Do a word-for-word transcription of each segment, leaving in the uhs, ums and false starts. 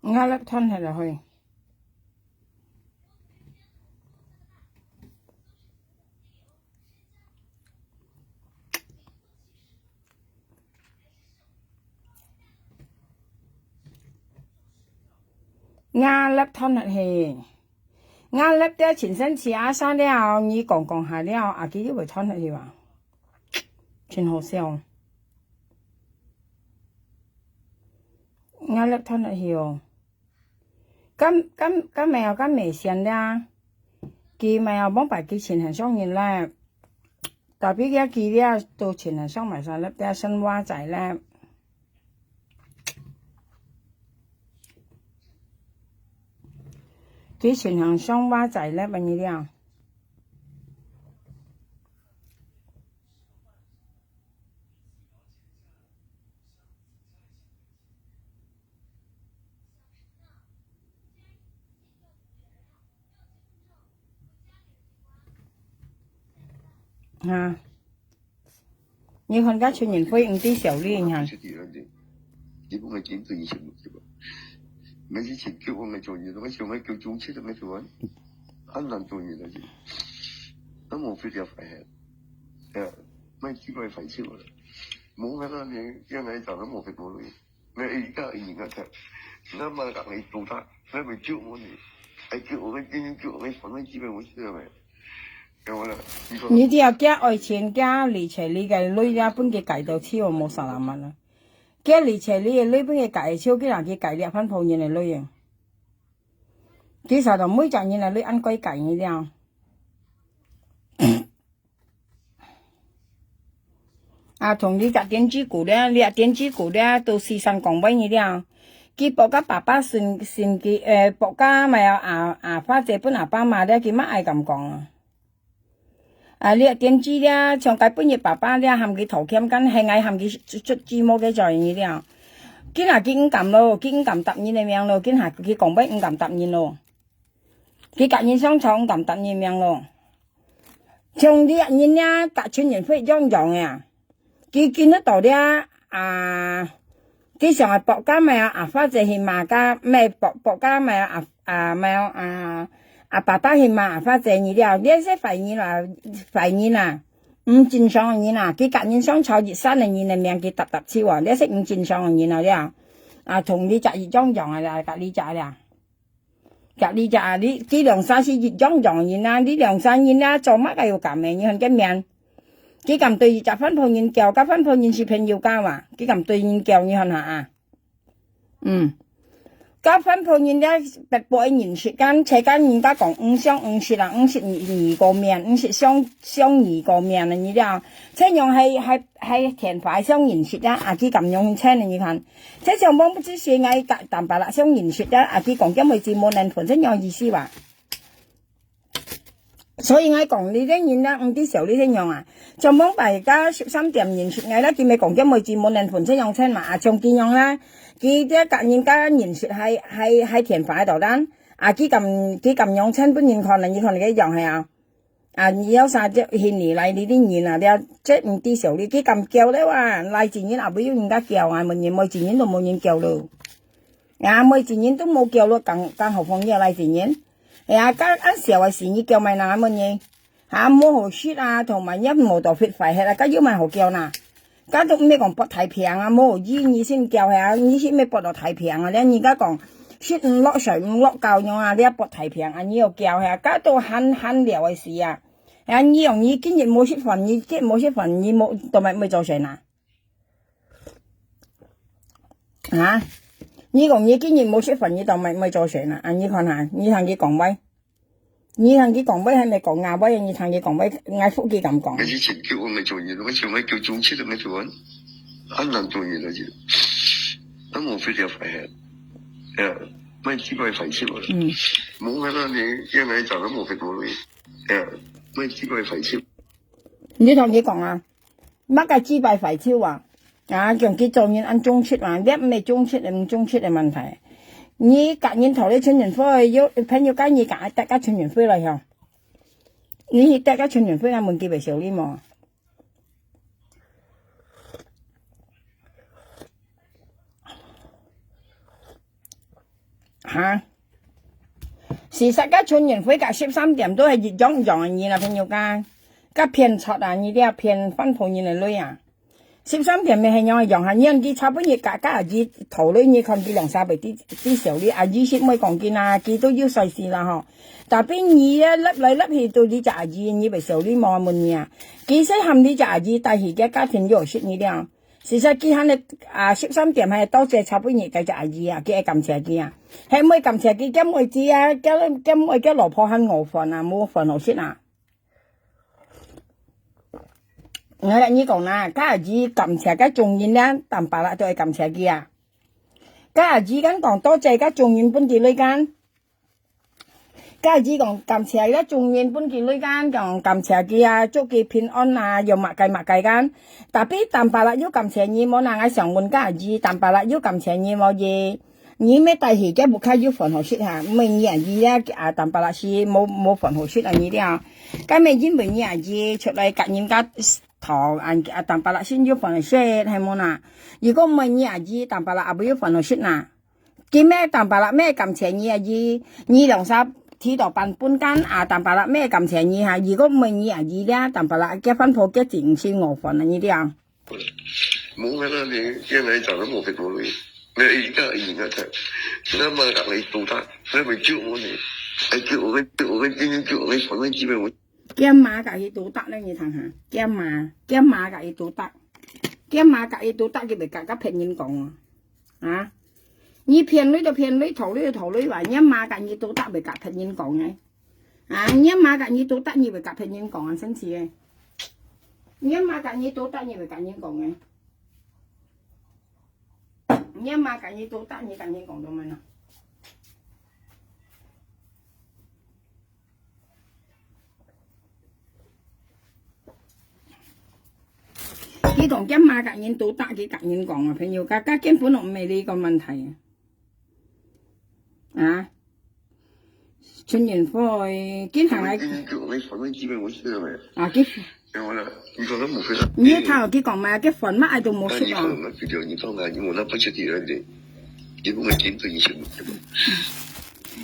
𠊎粒斷忒了嘿。𠊎粒斷忒嘿。𠊎粒在親身試啊，啥了，你講講下了，啊，佢又會斷忒去啊。真好笑。𠊎粒斷忒去哦。 該該該無啊，該無線啦。佢無啊，往擺佢親人上人啦。Tapi佢佢了都親人上買啥了，了生活在了。佢親人上活在了，問你了。 啊，你看該陳雲輝，你知小麗，你看。你不会紧张一些，对吧？那些请给我们做你，我想要给中介的那种啊，很难做你的，那我非常烦。哎呀，那奇怪烦死我了。我看到你将来长得我非常累。 那一个一个的，那么讲你多大，那么救我呢？还救我们，今天救我们，反正基本我是这样的。给我了，你说你只要加愛錢，加利彩禮个鐳啊，分佢戒到手，無啥啦嘛啦。加利彩禮个鐳分佢戒到手，佢拿佢戒了番婆人个鐳啊。佢啥到每隻人个鐳按該戒你了。 啊，同你隻電子股咧，你隻電子股咧，都時常講話你了。佢博个爸爸信信佢，呃，博个麼个啊啊，花姐分阿爸罵咧，佢乜愛咁講啊？啊，你隻電子咧，像該本日爸爸咧，喊佢討欠กัน，係𠊎喊佢出出字幕个罪你了。今下佢毋敢咯，佢毋敢答人个名咯，今下佢講話毋敢答人咯。佢甲人相吵，毋敢答人名咯。 像這人呀，甲陳雲輝樣樣呀。佢今日到這啊，佢想愛博个麼个啊，阿花姐去罵个，咩博博个麼个啊啊麼个啊，啊爸爸去罵阿花姐你了，這係壞人啊，壞人啊，毋正常个人啊，佢甲人相吵一山个人个名佢搭搭手啊，這係毋正常个人啊了。啊，同你隻一樣樣啊了，甲你隻了。 甲你隻啊，你，你兩儕係一樣樣人啊，你兩儕人啊，做麼个有敢个？你看个面，佢敢對一隻番婆人叫，甲番婆人係朋友交啊，佢敢對人叫，你看下啊。嗯，甲番婆人咧，別个認識，敢，且甲人家講，毋相毋識啊，毋識二個面，毋識相相二個面啊，你了，這樣係係係電話相認識啊，啊，佢敢樣去請你看。 這像講毋知係𠊎甲坦白啦，想認識啊，啊，佢講叫妹子無能分，這樣意思吧？所以𠊎講你這人啊，毋知笑你這樣啊，像講大家十三點認識𠊎啦，佢咪講叫妹子無能分，這樣稱嘛，啊，像佢樣啦，佢這甲人家認識係係係電話度啦，啊，佢敢佢敢樣稱分人看啊，你看你个樣係啊？ 啊，你有啥隻去你來你的人啊，了，這毋知笑你，佢敢叫了啊，來一人也無有人家叫啊，問你，每一人都無人叫咯。啊，每一人都無叫咯，更更何況你來一人。哎呀，甲恁小个事你叫麼人啊，問你？啊，無好食啊，同埋也無到fit壞忒啊，甲有麼好叫呐？ 該都毋係講博大餅啊，無意義先叫遐，你係毋係博到大餅啊？連人家講，食毋落睡毋落覺樣啊，你博大餅啊，你又叫遐，該都閒閒聊个事啊。啊，你用你今日無食飯，你今日無食飯，你無，都毋會做事呐？啊？你講你今日無食飯，你都毋會做事呐？啊，你看下，你同佢講喂。 你同佢講話係咪講啊？我你同佢講話，𠊎福氣敢講。那些請給我們做人，我想要給中介的那種，很難做人的，那我非常煩。哎呀，蛮奇怪烦死我了。嗯。我看到你将来长得我非常累。哎呀，蛮奇怪烦死。你同佢講啊。 麼个雞排壞手啊？啊，強佢做人恁忠實啊，這毋係忠實毋忠實个問題。你甲人討了陳雲輝，有朋友甲你甲，甲陳雲輝來吼。你去甲陳雲輝啊，問佢會笑你無？其實該陳雲輝佮十三點都係一樣一樣个人啊，朋友家。該騙賊啊，你這騙番婆人个鐳啊！十三點乜係仰个樣哈？你看佢差不多佮，佮阿姨討論，你看佢兩儕會知，知笑哩，阿姨識毋會講佢啊，佢都有歲數啦吼。Tapi你啊，擸來擸去都你隻阿姨，你會笑哩無問你啊？佢識喊你隻阿姨帶去个家庭有識你了。 事實佢還係，啊，十三點還係多謝差不多該隻阿姨啊，佢愛感謝佢啊。係毋會感謝佢，佢毋會知啊，佢，佢毋會，佢老婆還餓飯啊，無飯好食啊。𠊎摎你講啦，該阿姨感謝該眾人啦，Tampalak都愛感謝佢啊。該阿姨敢講多謝該眾人分佢鐳間。 該阿姨講感謝該眾人分佢鐳間，講感謝佢啊，祝佢平安啊，有麼个麼个間。Tapi Tampalak有感謝你無啦？𠊎想問該阿姨，Tampalak有感謝你無耶？你乜帶去該屋下有飯好食哈？毋係你阿姨啊，啊，Tampalak係無，無飯好食啊，你了。該乜因為你阿姨出來佮人家討，啊，啊，Tampalak先有飯好食，係無啦？如果毋係你阿姨，Tampalak也無有飯好食啦。 佢乜Tampalak乜感謝你啊，佢，你兩儕提到半分間啊，Tampalak乜感謝你哈，如果毋係你啊，佢咧，Tampalak个番婆个真係餓飯啊，你了。無个啦，你，你來找人無別个嘞。你而家，而家才，你媽講你肚大，你咪救我呢，還救我，救我，今天救我，反正基本我 佢媽佮佢肚大呢，你聽下，佢媽，佢媽佮佢肚大，佢媽佮佢肚大，佢會佮，佮別人講啊？啊？你騙鐳就騙鐳，討鐳就討鐳吧，你媽佮你肚大會佮別人講个？啊？你媽佮你肚大，你會佮別人講啊？生氣个？你媽佮你肚大，你會佮人講个？你媽佮你肚大，你佮人講做麼个？ 佢講佢媽佮人肚大，佢佮人講啊，朋友，該，該根本都毋係這個問題啊。啊？陳雲輝，經常來，啊，佢，你頭佢講嘛，佢飯乜愛到無食啊。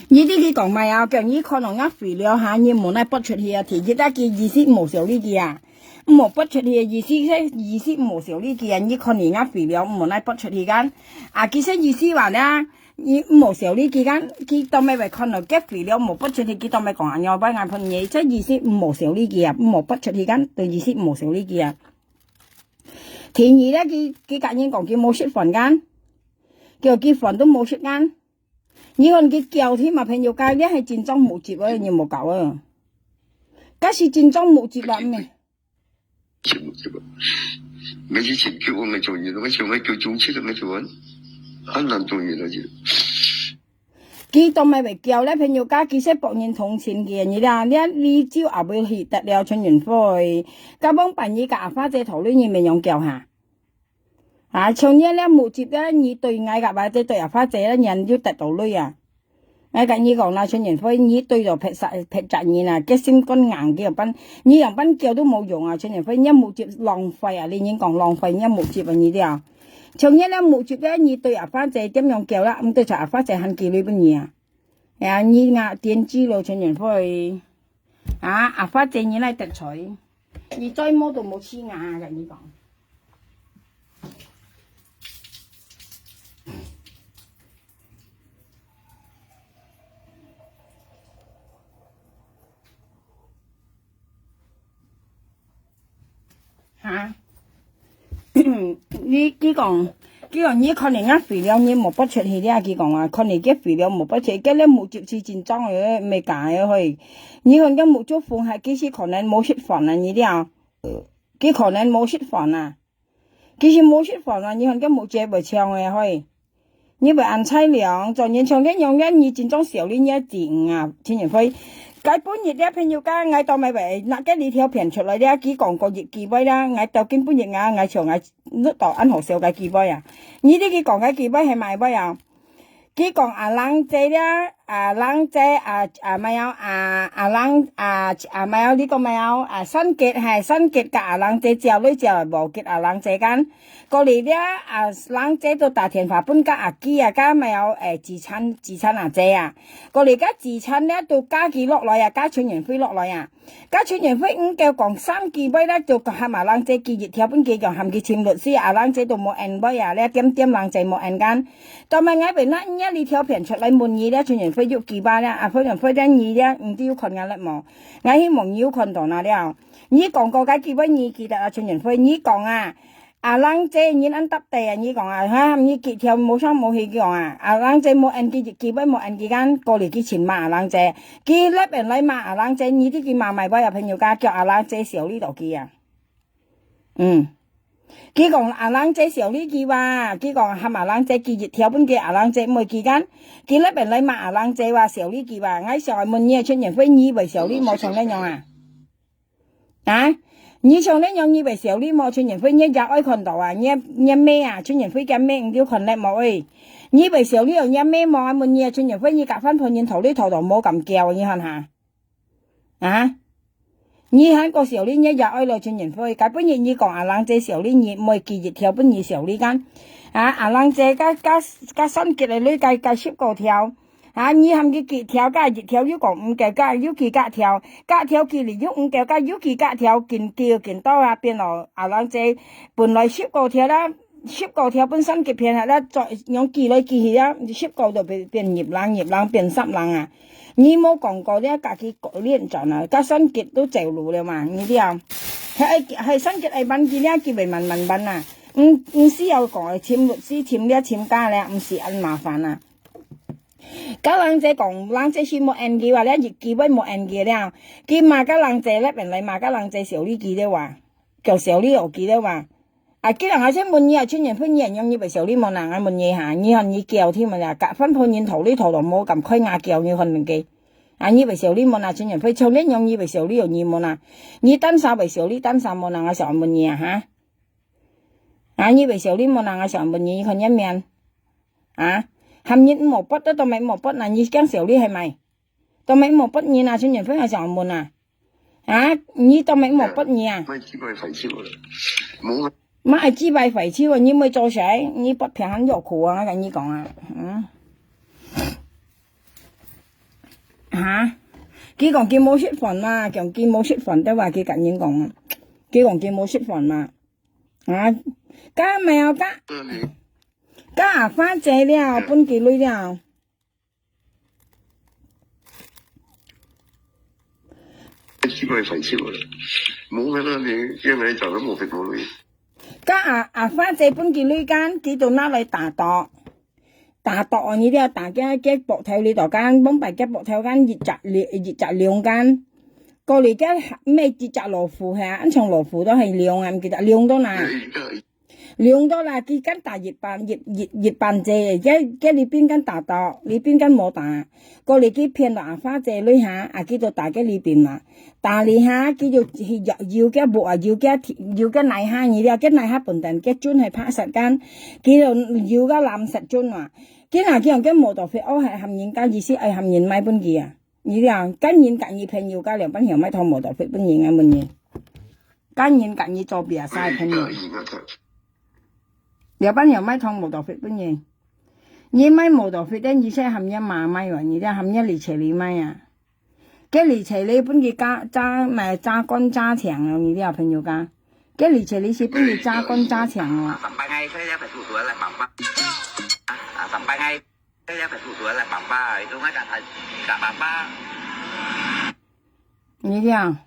你知佢講麼啊？叫你看到人家肥料哈，你無奈撥出去啊，第一啊，佢意思無笑你佢啊。毋好撥出去，意思係，意思無笑你佢啊，你看人家肥料，毋好奈撥出去kan。啊，其實意思話呢，你毋好笑你佢kan，佢當然會看到佢肥料，毋好撥出去，佢當然講恁樣，𠊎，𠊎分你，這意思毋好笑你佢啊，毋好撥出去kan，就意思毋好笑你佢啊。第二呢，佢，佢佮人講佢無食飯kan，叫佢飯都無食kan。 你看佢噭添嘛，朋友，該這係真正無責个，你莫搞啊。該係真正無責啦，咩？佢當然會噭咧，朋友，該其實博人同情佢，你啦，你，你就也會去得了，陳雲輝。該往擺你佮阿花姐討論，你免樣噭哈。 啊，像你這無責个，你對𠊎个話，這對阿花姐个，你就得到鐳啊。𠊎佮你講啦，陳雲輝，你對著別儕，別隻人啊，佢心肝硬，佢樣般，你樣般噭都無用啊，陳雲輝，你無責浪費啊，你人講浪費，你無責啊，你了。像你這無責个，你對阿花姐點樣噭啦，毋對著阿花姐還寄鐳分你啊。哎呀，你啊，點知咯，陳雲輝。啊，阿花姐你來得罪。 你再摸都無試啊，𠊎同你講。哈？你，佢講，佢講你看人家肥料，你莫撥出去了，佢講啊，看人家肥料莫撥出去，該這無責係真正个，毋係假个嘿。你看該無責風還其實可能無食飯啊，你了。 佢可能無食飯啊。其實無食飯啊，你看佢目汁會衝个嘿。你會恁慘樣，做人像恁樣樣，你真正笑你，你愛整啊，陳雲輝。該本日這朋友講，𠊎當然會拿該這條片出來了，佢講過一句話啦，𠊎到今本日啊，𠊎像𠊎錄到恁好笑个句話啊。你知佢講个句話係麼个話啊？佢講阿郎姐了，阿冷姐，啊，啊，麼个，啊，阿冷，啊，啊，麼个，你講麼个，啊，三傑，嘿，三傑佮阿冷姐招來招來，無結阿冷姐間。過來了，啊，冷姐都打電話分佮阿基啊，佮麼个，誒，子燦，子燦阿姐啊。過來佮子燦了，都加佢落來啊，加陳元輝落來啊。 該陳元輝毋夠講三句話咧，就喊阿冷姐寄一條分佢，講喊佢尋律師，阿冷姐都無應話啊，這點點冷姐無應間。到尾𠊎為哪這裡條片出來問你咧，陳元輝有幾巴咧，啊，陳元輝咧你咧，你都有看𠊎咧無？𠊎希望你有看到那了。你講過該句話，你記得啊，陳元輝，你講啊， 阿冷姐，人恁搭地啊，你講啊，哈，你幾條無上無去講啊，阿冷姐無應佢，佢會無應佢間，過來佢尋罵阿冷姐，佢left and right罵阿冷姐，你知佢罵麼个啊，朋友家，叫阿冷姐修理到佢啊。嗯。佢講阿冷姐修理佢哇，佢講喊阿冷姐寄一條分佢，阿冷姐毋會寄間，佢left and right罵阿冷姐哇，修理佢哇，𠊎想問你，陳元輝，你會修理無像恁樣啊？ 啊？你像恁樣，你會修理無？陳元輝，你也愛看到啊，你，你妹啊，陳元輝个妹，你有看得無？喂，你會修理你妹無？𠊎問你啊，陳元輝，你佮翻破人頭，你頭都無敢叫，你看下。啊？你還過修理，你也愛了，陳元輝，該本日你講阿冷姐修理你，毋會寄一條分你修理間。啊，阿冷姐，該，該，該算計个，你該，該十過條。 啊，你喊佢寄條，該一條又講毋夠，該又寄該條，該條寄了又毋夠，該又寄該條，緊寄緊到啊，變到阿冷姐本來十過條啦，十過條分三級片啊，那再用寄來寄去啊，十過就變，變二零，二零變三零啊。你無講過，你家己練轉啊，該三級都走路了嘛，你知啊？還，還三級愛搬佢了，佢會慢慢搬啊。毋，毋需要講，尋律師，尋了，尋家了，毋使恁麻煩啊。 該冷姐講，冷姐係無應佢啊，了一句話無應佢了。佢罵該冷姐，了本來罵該冷姐修理佢了啊，叫修理學佢了啊。啊，既然𠊎先問你啊，陳元輝，你仰你會修理無啦？𠊎問你哈，你看你叫添啊，佮翻破人頭，你頭都無敢開牙叫，你看人家。啊，你會修理無啦？陳元輝，像恁樣你會修理有你無啦？你單儕會修理單儕無啦？𠊎想問你啊，哈？啊，你會修理無啦？𠊎想問你，你看你面。 啊，喊人毋好發，都都毋好發，那你驚修理係無？都毋好發你啊，陳元輝還想問啊？啊，你都毋好發你啊？莫幾擺壞手了，無啊。莫幾擺壞手啊，你莫做事，你發病還有苦啊，𠊎跟你講啊，嗯。哈？佢講佢無食飯嘛，講佢無食飯，對吧？佢跟人講啊，佢講佢無食飯嘛。啊，該無啊，該 該阿花姐了，分佢鐳了。奇怪，反正我，無看到你，原來早都無分我鐳。該阿，阿花姐分佢鐳間，佢就拿來打賭。打賭，你了打个，个膊頭裡頭間，往擺个膊頭間，一隻，一隻龍間。過來个，毋係一隻老虎係啊，恁像老虎都係龍啊，毋記得龍到哪？ 量到啦，佢敢打一半，一，一，一半隻，該，該裡邊敢打到，裡邊敢無打。過來佢騙到阿花姐裡下，啊，佢就打該裡邊嘛。打裡下，佢就去搖，搖該木啊，搖該，搖該泥下，你了，該泥下本等，該磚係拍實間，佢就搖該藍色磚嘛。佢若佢用該摩托車，哦，係喊人家意思，愛喊人買分佢啊。 你了，跟人佮你朋友家了，半曉買通摩托車分人啊，問你。跟人佮你做比賽朋友，了，半曉買通摩托車分人。你買摩托車，等你先喊你媽買哇，你了喊你李彩麗買啊。該李彩麗分佢加，加，買加官加強哦，你了朋友家。該李彩麗係分佢加官加強哦。你了，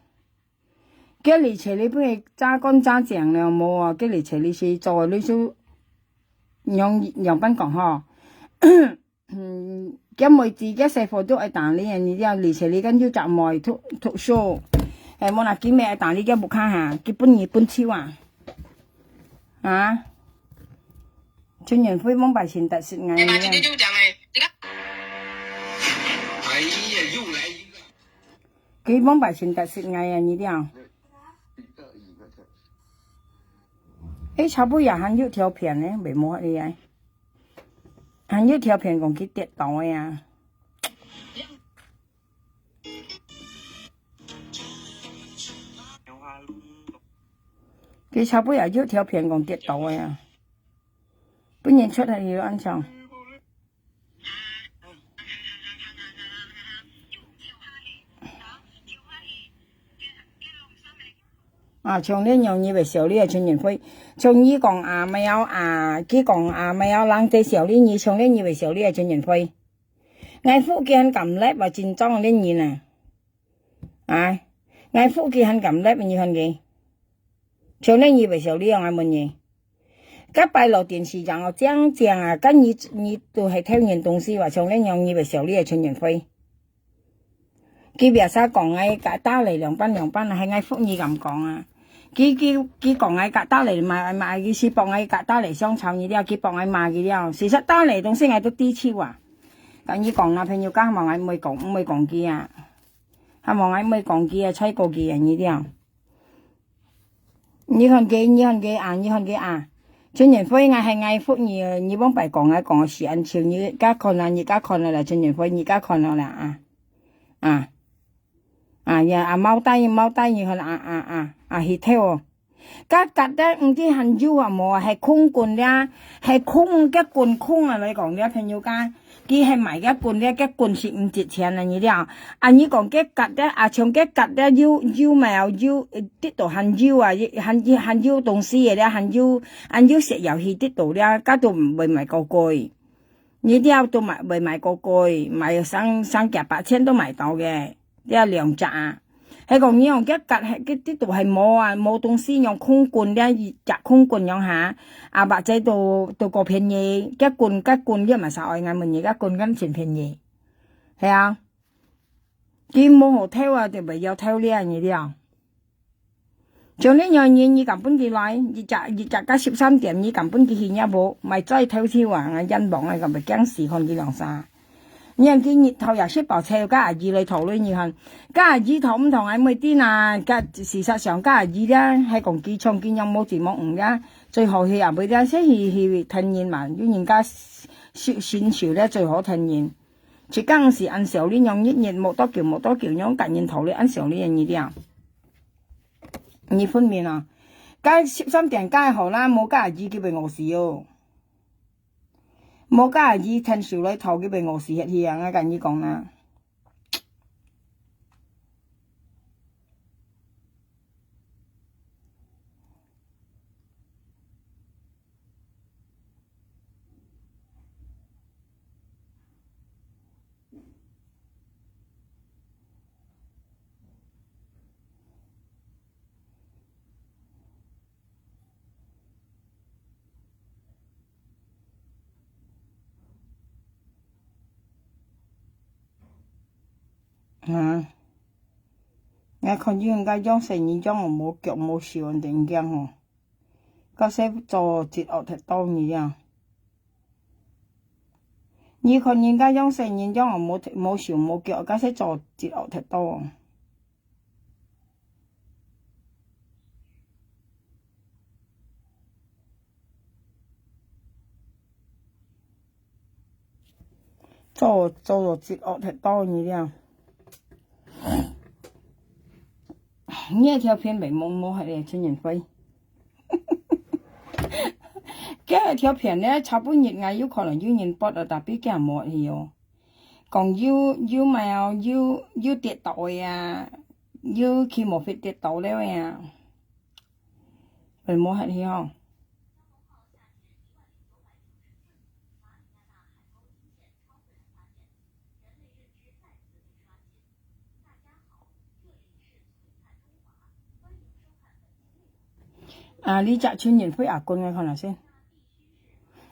該李彩麗分佢加官加強了無啊？該李彩麗係做類似，仰，仰般講吼？嗯，該妹子，該細伙都愛打你，你了李彩麗跟有隻妹讀，讀書，係無啦？佢乜愛打你，該屋下哈，佢分你分手啊？ 啊？陳元輝往擺先得食𠊎啊！哎呀，又來一個。佢往擺先得食𠊎啊，你了。誒，差不多也還有條片呢，袂無你啊。還有條片講佢跌倒个啊。佢差不多也有條片講跌倒个啊，分人出去有安上。啊，像恁樣你會笑你个陳仁輝，像你講阿貓啊，佢講阿貓人在笑你，你像恁你會笑你个陳仁輝。 𠊎福建還敢嗶啊，真正恁人啊！啊，𠊎福建還敢嗶，你看佢，像恁你會笑你啊，𠊎問你。該擺落電視上哦，正正啊，該你你都係偷人東西哇，像恁樣你會笑你个陳仁輝。佢別儕講𠊎个打雷兩班兩班啊，係𠊎福你敢講啊？佢佢佢講𠊎个打雷嘛嘛，佢是幫𠊎个打雷相吵你了，佢幫𠊎罵佢了。事實打雷東西𠊎都知手啊。 跟你講啦，朋友，該下望𠊎毋會講，毋會講佢啊。下望𠊎毋會講佢啊，吹過佢啊，你了。你看佢，你看佢啊，你看佢啊。陳仁輝，𠊎係𠊎福你，你往擺講啊，講是恁樣，你家看啊，你家看啊啦，陳仁輝，你家看啊啦啊。啊，啊呀，啊，貓帶，貓帶，你看啊啊啊啊，去偷哦。 該結个毋知還有啊無啊，係空棍了，係空，該棍空啊來講了，朋友家，佢係賣該棍了，該棍是毋值錢啊，你了。啊，你講該結个啊，像該結个有有無啊，有，呃，跌倒還有啊，還還有東西个了，還有還有食藥去跌倒了，該都毋會賣過貴。你了都賣會賣過貴，賣上上幾百千都買到个，了兩隻啊。 係講你用該結，該跌倒係無啊，無東西，用空棍，這一隻空棍樣下，啊，或者都都過便宜，該棍該棍你嘛使愛，𠊎問你，該棍敢真便宜？係啊，佢無好偷啊，就袂要偷了你了。像恁樣人，你敢分佢來？一隻一隻到十三點，你敢分佢去若無？莫再偷笑啊！𠊎冤枉啊，敢會驚死看佢兩儕。 你看佢日頭也食飽，湊該阿姨來討論，你看，該阿姨討毋討𠊎毋知啊，該事實上該阿姨咧，係講佢像佢樣無錢無五咧，最好去也袂咧，先去去跈人嘛，有人家伸伸手咧，最好跈人。自家毋係恁少，你樣日日無多久無多久，樣甲人討你恁少，你你了。你分明啊，該十三點該好啦，無該阿姨佢會餓死哦。 無該阿姨𢯭手來討佢，會餓死忒去啊！𠊎甲你講啊。 啊，𠊎看有人家養細人養到無腳無手恁驚吼，假使做一惡忒多你啊。你看人家養細人養到無無手無腳，假使做一惡忒多。 做做做，惡忒多你了。你个條片被摸摸下咧，陳仁輝。該條片咧，差不多𠊎有看到有人發啊，tapi佢無去哦。 講有有咩哦，有有跌倒个啊，有去無fit跌倒了个啊，會無忒去吼。 啊，你隻陳仁輝阿君，𠊎看下先。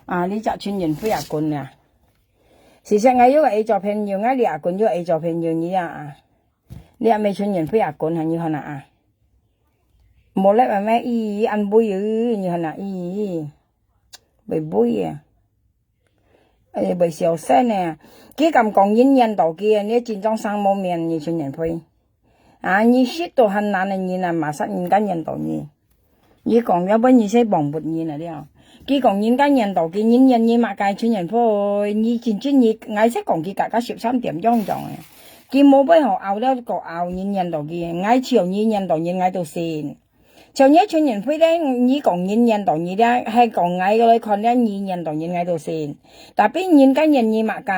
啊，你隻陳仁輝阿君啊。事實𠊎有个做朋友，𠊎這阿君有个做朋友，你啊啊。你阿妹陳仁輝阿君，你看啊啊。無咧，阿妹伊安慰，你看啊，伊，袂會啊。 哎，袂小心呢。佢敢講人緣到佢，你真正生無面，你陳仁輝。啊，你識到還難个人啊，嘛識人家緣到你。你講了，分你係忘不人啊了。佢講人家緣到佢，人緣你嘛該陳仁輝，你真正你，𠊎識講佢家家十三點鐘鐘个。佢無背後拗了個拗人緣到佢，𠊎只要人緣到人，𠊎都信。像你陳仁輝咧，你講人緣到你咧，係講𠊎來看咧，你緣到人𠊎都信。Tapi人家緣你麼个？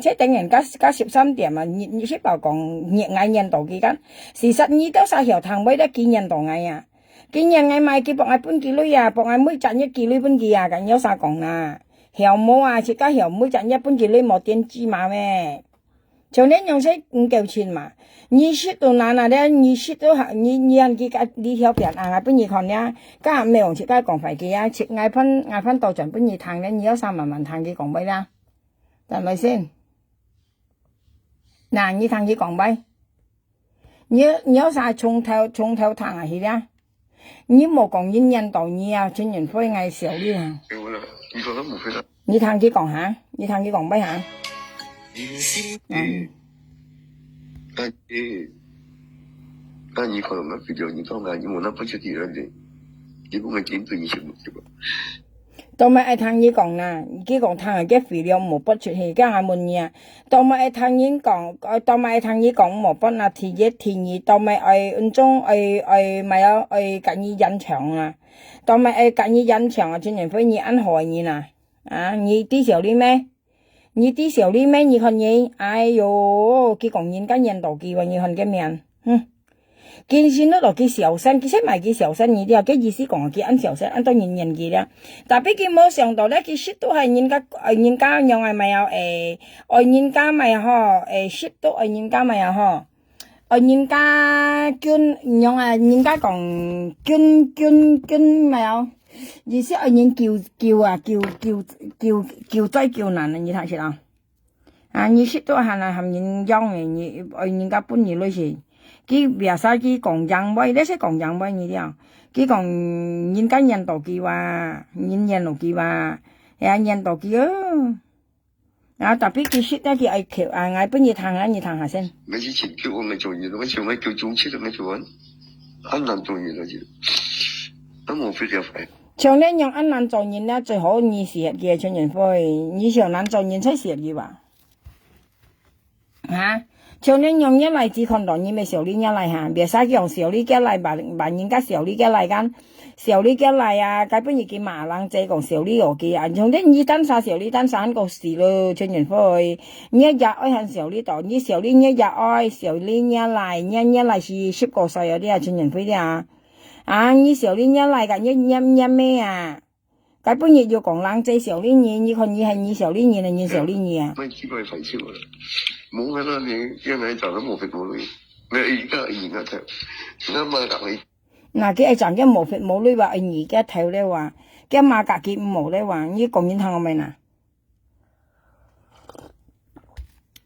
這等人家，家十三點啊，你，你識包講，你，𠊎緣到佢个？事實你都啥曉聽，為了佢緣到𠊎啊。佢緣𠊎買，佢幫𠊎分佢鐳啊，幫𠊎每隻月佢鐳分佢啊，該你有啥講啦？曉無啊，自家曉每隻月分佢鐳無電子碼咩？ 像你樣式毋夠錢嘛？你食都難啊，你，你食都還，你，你還去甲你條片啊，𠊎分你看呀，甲沒有去甲講壞个啊，去，𠊎翻，𠊎翻倒轉分你聽咧，你有啥慢慢聽佢講話啦？等來先。那你聽佢講話。你，你有啥從頭，從頭聽下去啦？ 你莫講人緣到你啊，陳仁輝𠊎笑你啊。有啦，你講得無ผิ啦。你聽佢講下，你聽佢講咩下？嗯。但，欸，但你可能那video你講啊，你無那不出去了的，你不会针对你什么对吧？都毋愛聽你講啦，佢講聽个video無播出去，該𠊎問你啊，都毋愛聽人講，呃，都毋愛聽你講無播啊，第一、第二，都毋愛恩種，愛，愛，毋愛，愛甲你延長啊。 都毋愛甲你延長啊，陳仁輝你恁好个人啊，啊，你知曉你咩？你知曉你咩？你看你，哎喲，佢講人家緣到佢話，你看个面，哼。今時都落去小三，其實買佢小三，你了，个意思講佢恁小三，恁多人緣佢了。Tapi佢無想到咧，其實都係人家，呃，人家樣个買啊，誒，愛人家買吼，誒，識都愛人家買啊吼。 哦，人家捐，仰啊，人家講捐，捐，捐，無有？意思哦，人救，救啊，救，救，救，救災救難啊，你聽識啊？啊，你識到還來喊人養誒，你，哦，人家分你落去。佢biasa佢講洋話，這是講洋話你了。佢講人家緣到佢哇，人緣到佢哇，哎呀，緣到佢哦。 啊，tapi佢識得佢愛求啊，𠊎分你聽啊，你聽下先。𠊎是真救，𠊎做人，𠊎想𠊎救中秋，𠊎做人，恁難做人啊，就，恁無必要快。像恁樣恁難做人啊，最好你死佢，陳仁輝，你想難做人才死佢吧？啊？ 像恁樣若倈子看到你，乜笑你若倈哈，biasa佢用笑你个倈，把，把人家笑你个倈kan，笑你个倈啊，該本日佢罵人姐講笑你哦佢啊，像恁你單儕笑你單儕還過死咯，陳仁輝，你也愛還笑你到，你笑你你也愛笑你若倈，你若倈是十過歲啊，你啊陳仁輝你啊，啊，你笑你若倈个，你，你，你咩啊？ 該本日又講人姐笑你，你，你看你係你笑你，你係你笑你啊？莫去拜拜笑啦，無个啦，你，你來找人無別無類，你一個一個頭，你媽打你。那佢愛講个無別無類話，愛你个頭了哇，佢罵家己無了哇，你講人聽無咩啦？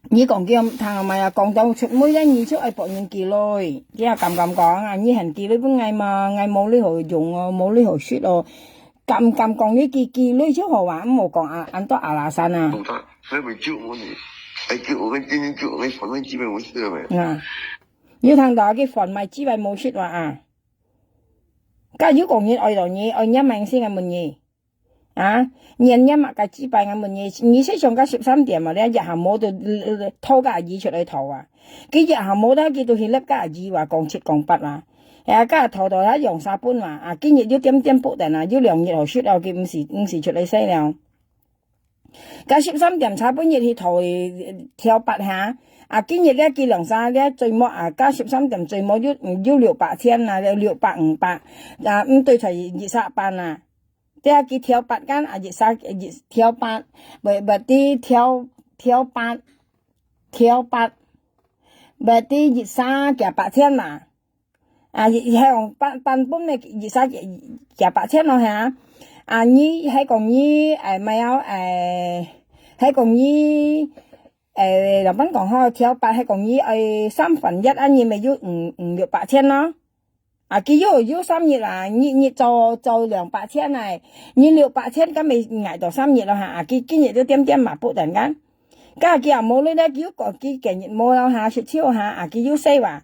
你講佢聽麼啊？講到出尾咧，你就愛幫人記錄。佢也敢敢講啊？你還記錄分𠊎嘛？𠊎無你好用哦，無你好食哦。敢敢講你記，記錄就好啊，毋好講啊，恁多阿拉山啊。老大，你咪救我呢？哎，救我，今天救我，反正基本我死了没？啊，你聽到佢販賣雞排無食話啊？假如講人愛到你，愛你命先，𠊎問你。 啊，年年嘛个祭拜，𠊎問你，你係想到十三點嘛？你一下無就，呃，拖个阿姨出來討啊？佢一下無，佢就去立个阿姨話講七講八啊。哎呀，个討到佢用三本嘛，啊，今日又點點不等啊，又兩日後出了，佢毋使，毋使出來洗了。个十三點差半日去討，呃，條八下，啊，今日咧，佢兩三咧，最末啊，个十三點最末又，又六百千啊，六百五百，啊，毋對，才二十八啊。 對啊，佢條八kan，啊，一儕，一條八，berarti條，條八，條八，berarti一儕幾百千嘛。啊，係用半，半本个一儕幾百千咯，係啊。啊，你係講你，哎，乜有，哎，係講你，哎，老闆講吼，條八係講你，哎，三分一啊，你乜有五，五六百千咯。 啊，佢又，又三日啊，日日做，做兩百千啊，日六百千，該乜挨到三日咯哈。啊，佢今日都點點嘛，不等間。該佢也無咧，佢又講佢今日無咯哈，食少哈，啊，佢又洗哇。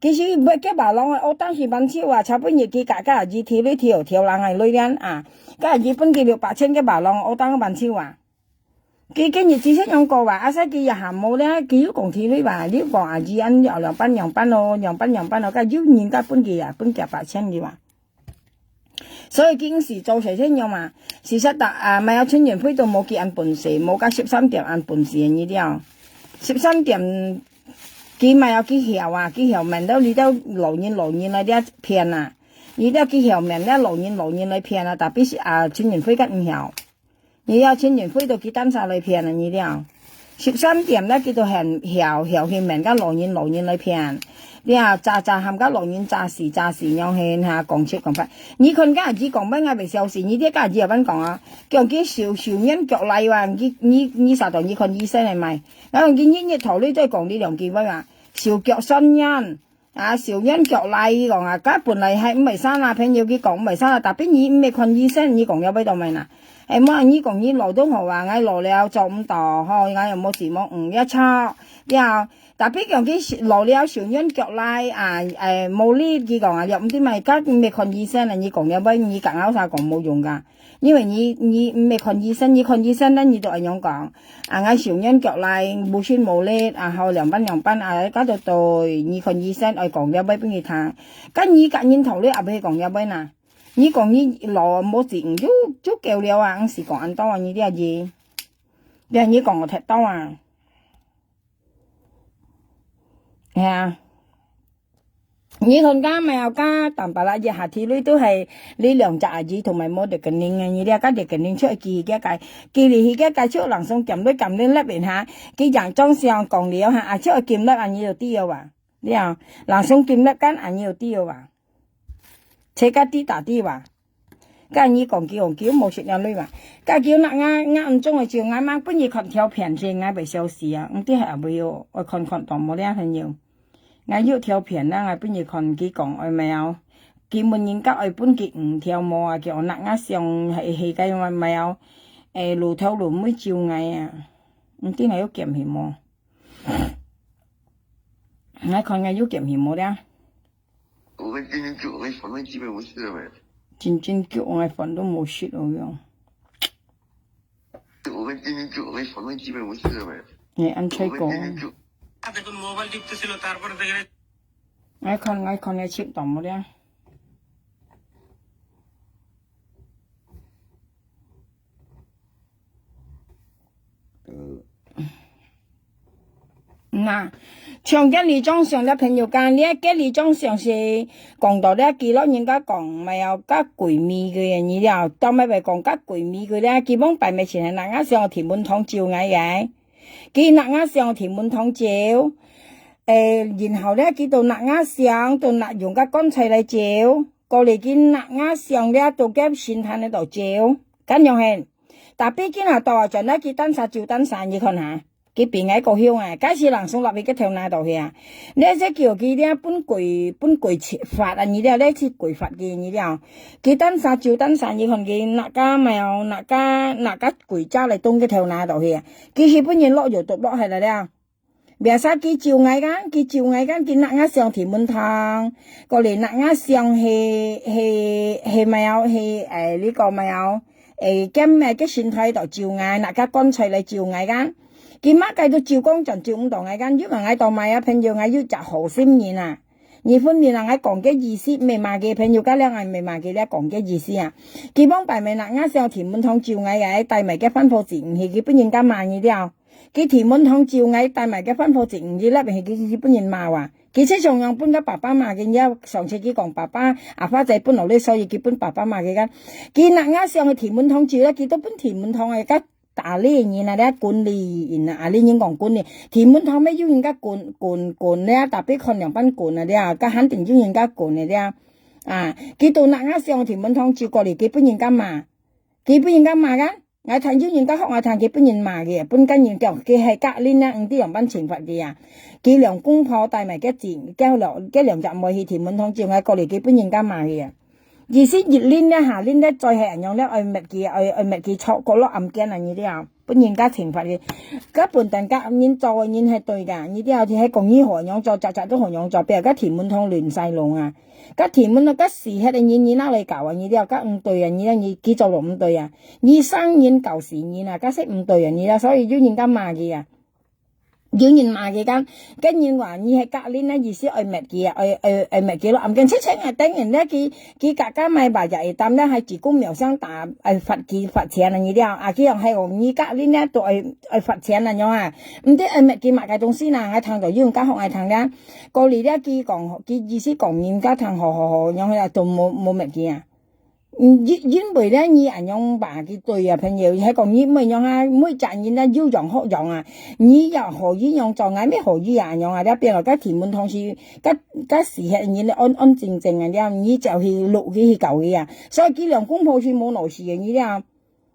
其實要叫白狼个，哦，當時蠻少啊，差不多佢價價二條，二條，條人个鐳鏈啊，該二分佢六百千个白狼，哦，當蠻少啊。 佢，佢日子先用過哇，啊，所以佢也還無咧，佢又講起來哇，你講阿姨恁樣兩半兩半咯，兩半兩半咯，該有人家分佢啊，分幾百千佢哇。所以佢毋係做事先樣嘛，事實上啊，毋係有陳雲輝都無佢恁本事，無甲十三點恁本事个你了。十三點佢毋係有佢曉啊，佢曉面到你兜老人老人來這騙啊，你兜佢曉面了老人老人來騙啊，tapi是啊，陳雲輝甲毋曉。 你要陳雲輝都佢單儕來騙啊，你了。十三點了，佢都還曉曉去面甲老人老人來騙。了，詐詐喊甲老人詐死詐死，樣係哈，講七講八。你看甲佢講乜，𠊎袂笑死，你這甲佢也般講啊，叫佢手手軟腳利哇，你你你啥到你看醫生个咩？然後佢日日頭你再講你兩句話啊，手腳酸軟。 啊，手軟腳利，佢講啊，該本來還毋會生啊，朋友佢講毋會生啊，tapi你毋會看醫生，你講了尾到尾哪？哎，莫你講你老都好啊，𠊎老了做毋到，吼，𠊎又無錢無，嗯，也差，了。tapi講佢老了手軟腳利啊，哎，無力，佢講啊，了毋知嘛，該毋會看醫生啊，你講了尾，你講拗啥講無用个。 因為你你毋係看醫生，你看醫生呢，你都恁樣講，啊，𠊎手軟腳利，無心無力，啊，好兩班兩班，啊，該都對，你看醫生愛講了尾分佢聽，該你甲人頭你也毋係講了尾哪，你講你老無錢，就就夠了啊，毋係講恁多啊，你這字，這你講个忒多啊，係啊。 你看，該無有該淡薄仔，一下體內都係你兩隻阿姨同埋無得个人啊，你了該得个人出去，該个，佢離去該个出人送減落減落落面哈，佢樣裝相講了哈，啊，出去減落啊，你就知了哇，了，人送減落間啊，你就知了哇，切个滴打滴哇。 該你講佢講佢無食了鐳嘛？該佢那𠊎𠊎毋中意照𠊎嘛，分你看條片先，𠊎袂笑死啊！毋知係會哦，愛看看到無了朋友。𠊎有條片啦，𠊎分你看佢講愛咩哦，佢問人家愛分佢五條無啊，叫那𠊎想係係該咩哦，誒，露頭露尾照𠊎啊，毋知𠊎有減去無？𠊎看𠊎有減去無了？ 我们今天就我们房间基本不是了呗。真正叫𠊎飯都無食了樣。我们今天就我们房间基本不是了呗。你恁吹講。我们今天就 হাতে কোন মোবাইল টিপতেছিল, তারপরে দেখে 𠊎看𠊎看𠊎食到無了。 那，像該里長相个朋友講，這个里長相係講到這，佢老人家講，毋係哦，甲閨蜜个你了，到尾會講甲閨蜜个了，佢往擺尾前那𠊎想天文堂照𠊎个，佢那𠊎想天文堂照，誒，然後呢，佢到那𠊎想，到那用个棺材來照，過來佢那𠊎想了，到該神壇个度照，恁樣係。 Tapi佢若到啊，轉來佢單儕照單儕，你看哈，佢比𠊎過凶啊！該時人送落去个頭那度去啊，你這叫佢了分鬼分鬼罰啊！你了，你去鬼罰佢，你了，佢單儕照單儕，你看佢那个貓，那个那个鬼抓來當个頭那度去啊！佢係分人落藥毒落下來了。 Biasa佢照𠊎kan，佢照𠊎kan，佢那𠊎想天文堂，過來那𠊎想係係係貓係誒，你講貓誒，兼誒个神台度照𠊎，那个棺材來照𠊎kan。佢麼个都照光，全照毋到𠊎kan，因為𠊎到買啊朋友，𠊎有隻好心人啊。你分明啊，𠊎講个意思，毋係罵个朋友，該兩个毋係罵个，你講个意思啊。佢往擺尾那𠊎想天文堂照𠊎个，帶埋个番婆子，毋係佢分人家罵你了。 佢天文堂照𠊎帶埋个番婆子，毋知粒係佢佢分人罵哇。佢就像樣分个爸爸罵个，你要上次佢講爸爸，阿花仔分落來，所以佢分爸爸罵个kan。佢那𠊎想个天文堂照咧，佢都分天文堂个个打理人啊，咧管理人啊，啊，你人講管理，天文堂乜有人家管管管咧，tapi看兩班管啊，咧，个肯定有人家管个咧。啊，佢到那𠊎想个天文堂照過來，佢分人家罵，佢分人家罵个。 𠊎聽有人家學𠊎聽，佢分人罵个，分該人講，佢係隔鄰啊，毋知仰般懲罰佢啊。佢兩公婆帶埋个子，該兩該兩隻妹去天文堂照𠊎過來，佢分人家罵个啊。意思一鄰咧下鄰咧，再係恁樣咧，愛滅佢，愛愛滅佢坐角落暗間啊，你知啊？分人家懲罰佢。該本等个人做个人係對个，你知啊？係講你好樣做，隻隻都好樣做，別个天文堂亂晒龍啊！該天文啊，該死忒个人，你拿來搞啊，你知啊？該毋對啊，你你佢做到毋對啊！ 你生人搞死人啊，該係毋對啊，你啊，所以有人家罵佢啊。有人罵佢講，該人話你係格林啊，意思愛滅佢啊，愛，愛，愛滅佢咯。毋緊，切切啊，等人咧，佢，佢家家買吧也會擔咧，還只公廟上打，愛罰佢罰錢啊，你了。啊，佢講係哦，你格林咧，都愛，愛罰錢啊，樣啊。毋知愛滅佢麼个東西啦，𠊎聽到有人家學𠊎聽咧。過嚟咧，佢講，佢意思講人家聽好好好，樣啊，都無，無滅佢啊。 嗯，因，因為咧，你恁樣話佢對啊，朋友，係講你毋會樣啊，每隻人咧有樣學樣啊。你也可以樣做，𠊎乜可以啊，恁樣啊，了變了，該天文堂是，該，該時候人咧安安靜靜啊，了，你就去錄佢去搞佢啊。所以佢兩公婆是無鬧事个，你了，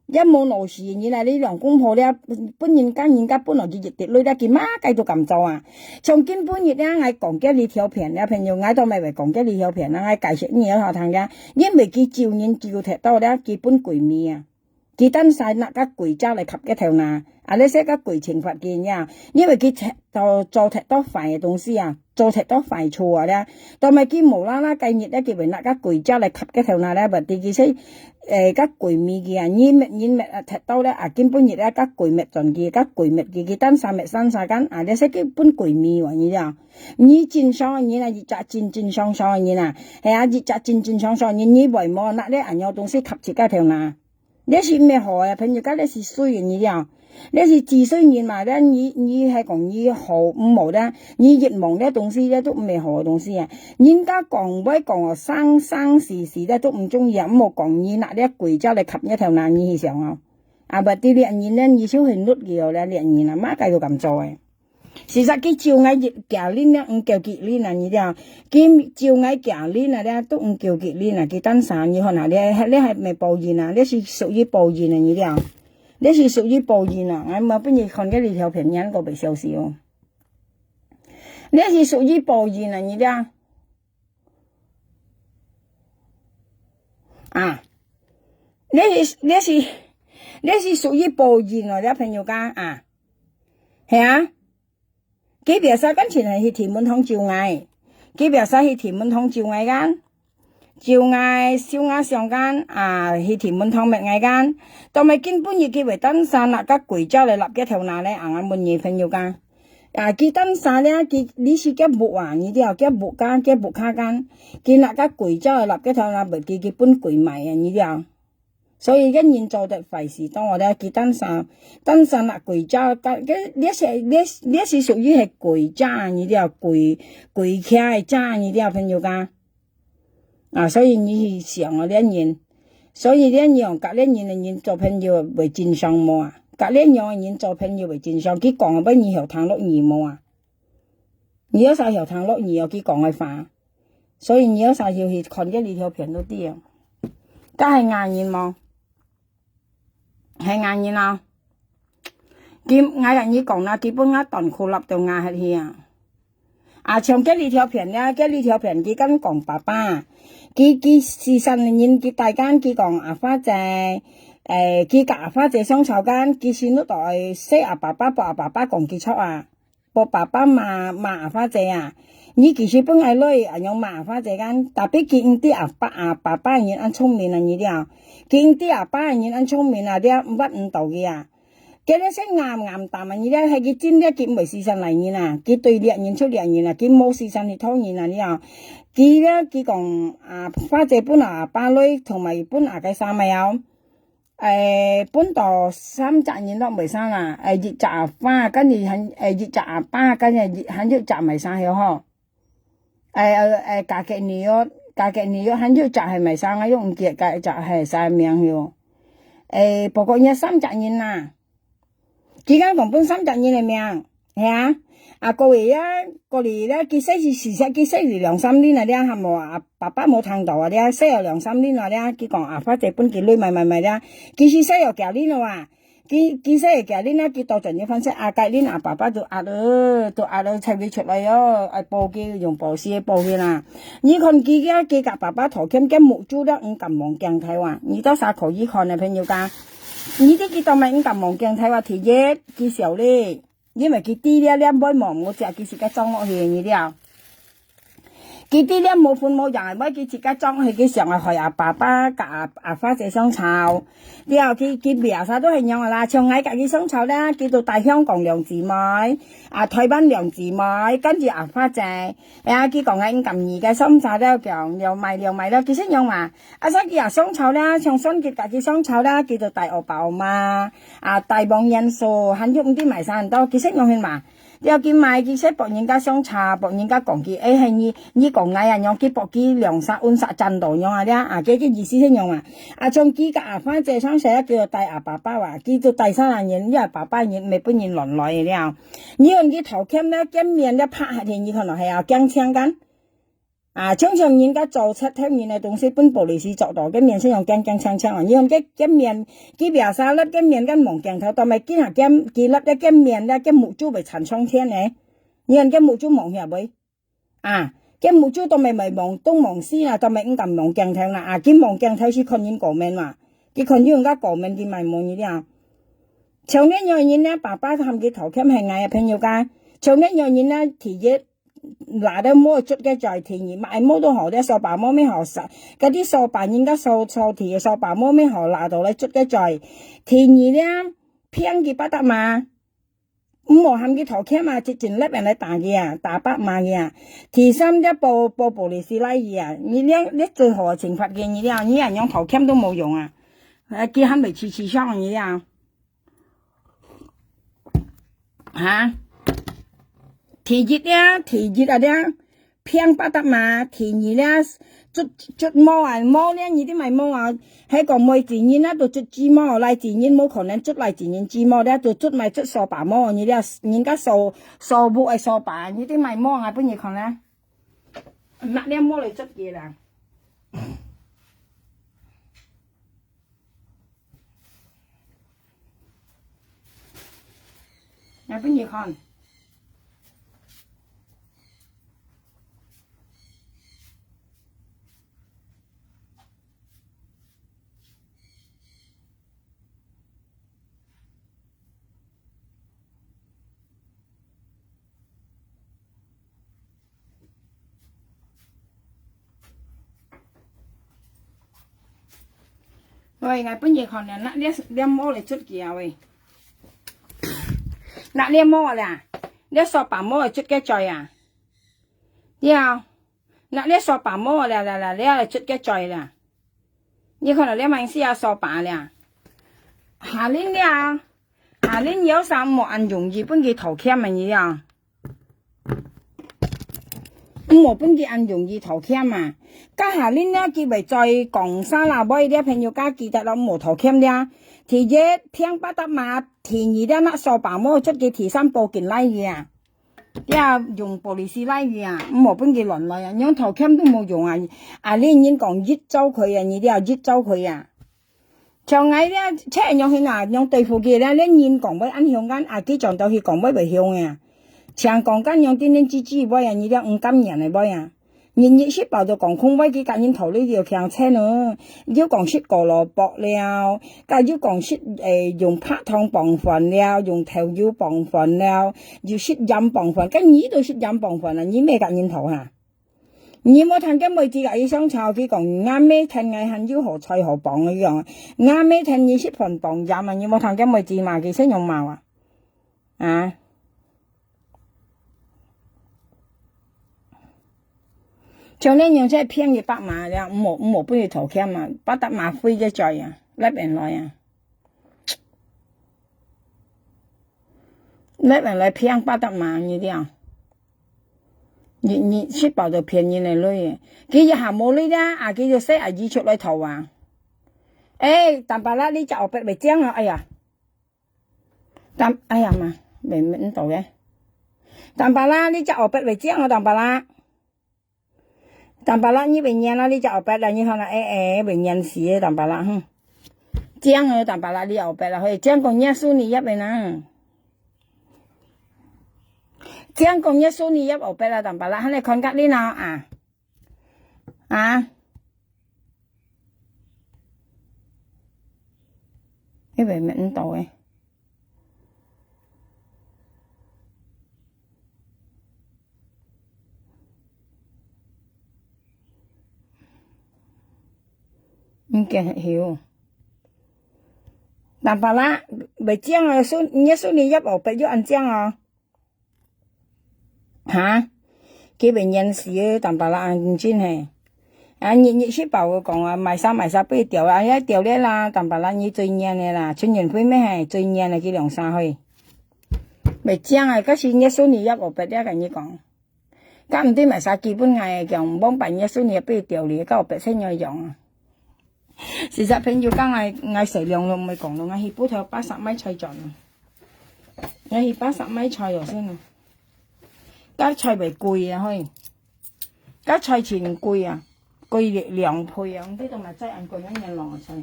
也無鬧事个，你啦，你兩公婆了，本人家人家本來就一滴淚了，佢麼个都敢做啊。 像今晡日咧，𠊎講這一條片咧，朋友，𠊎都毋會講這一條片啦，𠊎解釋你好聽咧，因為佢咒人咒忒到咧，佢分鬼迷啊，佢單儕拿个鬼遮來磕个頭那，啊，這些个鬼懲罰佢呀，因為佢忒，都做忒多壞个東西啊，做忒多壞事啊咧，都毋係佢無啦啦，該日咧，佢會拿个鬼遮來磕个頭那咧，berarti佢係，誒，个鬼迷佢啊，你滅人滅啊，忒到咧，啊，今晡日咧，个鬼滅轉佢，个鬼滅佢，佢單儕滅單儕間，啊，這些佢分鬼迷啊，你知道。 你正常个人啊，一隻正正常常个人啊，係啊，一隻正正常常个人，你會無拿這恁樣東西磕自家頭那？這是毋係好个，朋友，該這是衰个，你了。這是自衰人嘛，這你，你係講你好毋好咧？你一望這東西，這都毋係好个東西啊。人家講會講哦，生生死死，這都毋中意啊，毋好講你拿這鬼遮來磕你頭那，你去想哦。啊，berarti這人呢，你就係律佢哦，這，這人啊，麼个都敢做个。 事實佢咒𠊎一，格林了，毋夠格林啊，你了。佢咒𠊎格林啊，了，都毋夠格林啊，佢單儕，你看啊，這，這還毋係報應啊，這是屬於報應啊，你了。這是屬於報應啊，𠊎無分你看這一條片，你還過會笑死哦。這是屬於報應啊，你了。啊，這是，這是，這是屬於報應哦，這朋友講啊。係啊。 佢biasa間親去天文堂咒𠊎，佢biasa去天文堂咒𠊎間，咒𠊎，燒𠊎香間，啊，去天文堂滅𠊎間。到尾今晡日佢會單儕拿个鬼遮來立个頭那咧，啊，𠊎問你朋友講，啊，佢單儕咧，佢，你是佢屋啊，你了，佢屋間，佢屋下間，佢拿个鬼遮來立个頭那，berarti佢分鬼迷啊，你了。 所以个人做得壞事，當我咧，佢單儕，單儕拿鬼遮，个，个，這是，這，這是屬於係鬼遮，你了，鬼，鬼徛个遮，你了，朋友講。啊，所以你去想哦，這人，所以這樣，甲這樣个人做朋友會正常無啊？甲這樣个人做朋友會正常，佢講个，你曉聽落耳無啊？你有啥曉聽落耳哦，佢講个話？ 所以你有啥要去看這一條片都知啊。該係𠊎人無？係𠊎人啊。佢，𠊎甲你講啦，佢分𠊎斷褲落到𠊎歇去啊。啊，像這一條片咧，這一條片佢敢講爸爸，佢，佢時常人佢帶間，佢講阿花姐，誒，佢甲阿花姐相吵間，佢先落到愛說阿爸爸，幫阿爸爸講佢錯啊。 幫爸爸罵，罵阿花姐啊。你其實本來來恁樣罵阿花姐間，tapi佢毋知阿爸，啊，爸爸个人恁聰明啊，你了。佢毋知阿爸个人恁聰明啊，了，毋捌毋到佢啊。佢咧先暗暗淡啊，你了，係佢真了，佢毋會時常來人啊，佢對掠人出掠人啊，佢無時常去討人啊，了。佢咧，佢講，啊，花姐分阿爸來，同埋分阿个三妹啊。 誒，分到三隻人都袂生啦，誒，一隻阿花，跟住還，誒，一隻阿爸，跟住還有一隻袂生了吼。誒，誒，誒，加个女兒，加个女兒還有一隻還袂生啊，又毋記得該一隻係啥名了。誒，不過也三隻人啦。 佢敢講分三隻人个名，係啊。啊，過去啊，過去咧，佢說是，事實佢說是兩三輪啊，了，還無啊，爸爸無聽到啊，了，說有兩三輪啊，了，佢講啊，花姐分佢累買買買了，其實說有幾輪了啊，佢，佢說有幾輪啊，佢倒轉一番說，啊，該輪啊，爸爸都壓了，都壓了，才會出來哦，愛報警，用報紙報警啦。你看佢个，佢甲爸爸道歉，佢目珠了，毋敢望鏡頭啊，你到啥可以看呢，朋友家？ 你知佢當然毋敢望鏡頭啊，第一，佢笑咧，因為佢知了，了，尾毛無食，佢是个裝落去个了。佢知了無分無樣，尾佢自家裝去，佢想愛害阿爸爸佮阿，阿花姐相吵。了，佢，佢biasa都係恁樣啦，像𠊎佮佢相吵啦，佢就戴香港兩姊妹，啊，台灣兩姊妹，跟住阿花姐。哎呀，佢講𠊎毋甘意个相吵了，講了買了買了，其實樣嘛，啊，所以佢也相吵啦，像孫傑佮佢相吵啦，佢就戴歐巴歐媽，啊，戴黃元素，還有毋知買啥很多，其實樣係嘛。 了，佢買，佢識別人家相差，別人家講佢，哎，係你，你講𠊎啊，樣佢別佢兩三、五十、賺到樣啊，了，啊，佢个意思係樣啊。啊，像佢个阿花姐上世啊，叫做帶阿爸爸啊，佢就帶啥人，你阿爸爸人，毋係分人亂來个了。你看佢頭殼了，見面了，拍下去，你看到係啊，驚青幹。 啊，常常人家做賊偷人个東西，分police捉到，該面色樣驚驚青青啊！你看該，該面，佢biasa粒該面跟望鏡頭，到尾今下驚，佢粒該，該面咧，該目珠會殘上天呢。你看該目珠望下尾，啊，該目珠到尾會望東望西啦，到尾毋敢望鏡頭啦，啊，佢望鏡頭係看人過面嘛，佢看人家過面，佢買無你了。像恁樣人呢，爸爸喊佢頭殼係𠊎个朋友家，像恁樣人呢，第一， 拿到毛捽个嘴，第二，買毛都好，這掃把毛乜好，該啲掃把人家掃，掃地个掃把毛乜好，拿到來捽个嘴。第二呢，騙佢八達嘛，毋好喊佢頭殼嘛，直接摎人來打佢啊，打八碼佢啊。第三，這報，報police來佢啊，你這，這最好个懲罰佢，你這，你恁樣頭殼都無用啊，呃，佢還會痴痴想你啊。 哈？第一啊，第一啊，這騙八達嘛，第二咧，捽，捽毛啊，毛咧，你知買毛啊，係講每一人啊，都捽雞毛，來一人無可能捽來一人雞毛，這都捽買捽掃把毛，你這，人家掃，掃屋个掃把，你知買毛啊，分你看咧，拿這毛來捽佢啦。 來分你看。 喂，𠊎分你看啊，拿這，這毛來捽佢啊喂。拿這毛啊啦，這掃把毛來捽个嘴啊。了，拿這掃把毛啊啦啦啦，這來捽个嘴啦。你看到這麼細啊掃把啦？下輪了，下輪有啥無恁容易分佢偷欠啊你了？ 毋好分佢恁容易偷欠啊。該下輪呢，佢會再講啥啦，尾這朋友家記得咯，毋好偷欠了。第一，騙八達嘛，第二，這拿掃把毛捽佢，第三，報警來佢啊。這用police來佢啊，毋好分佢亂來啊，樣偷欠都無用啊。啊，你人講一招佢啊，你這一招佢啊。 像𠊎這，這樣去哪，樣對付佢咧，連人講話恁凶，恁阿佢轉到去講話會凶个啊。像講恁樣，天天吱吱話啊，你這毋甘願个話啊。日日食飽就講空話，佢甲人頭裡又強青哦，又講食過蘿蔔了，甲又講食，誒，用白糖傍飯了，用豆油傍飯了，又食鹽傍飯，甲你都食鹽傍飯啊，你咩甲人頭哈？ 你無聽見妹子甲佢相吵，佢講，若姆聽𠊎還有好菜好傍个樣，若姆聽你食飯傍鹽啊，你無聽見妹子罵佢先用罵啊？啊？像恁樣才騙一百萬了，毋好，毋好分佢偷欠啊，八達嘛飛个嘴啊，那邊來啊。 你人來騙八達嘛，你這樣。你，你食飽就騙人个鐳个。佢一下無鐳啦，啊，佢就使阿姨出來討啊。誒，Tampalak，你隻烏白會靚哦，哎呀。Tam-，哎呀媽，袂，袂，毋到个。Tampalak，你隻烏白會靚哦，Tampalak。 Tampalak你會念啊，你隻烏白啦，你看啦，誒，誒，會念死个Tampalak，哼。靚个Tampalak你烏白啦，嘿，靚講念書你也會啦。靚講念書你也烏白啦，Tampalak，還來看甲你哪啊？啊？你會毋到誒。毋見忒。Tampalak，毋靚啊，樹，若樹林葉烏白又恁靚啊。哈？佢會蔫死，Tampalak恁真係。啊，日日食飽个講啊，買衫買衫八條啊，遐條咧啦，Tampalak你最蔫个啦，陳雲輝咩係最蔫个，佢兩儕去。毋靚啊，該是若樹林葉烏白，這个你講。 該毋對，買衫基本𠊎講，往擺若樹林葉八條哩，該烏白色仰樣啊。實在朋友講𠊎，𠊎食量咯，毋會講咯，𠊎去埔頭巴沙買菜轉啊。𠊎去巴沙買菜哦，先啊。該菜會貴啊，嘿。該菜真貴啊，貴兩倍啊，你都買菜恁貴，恁樣浪个菜。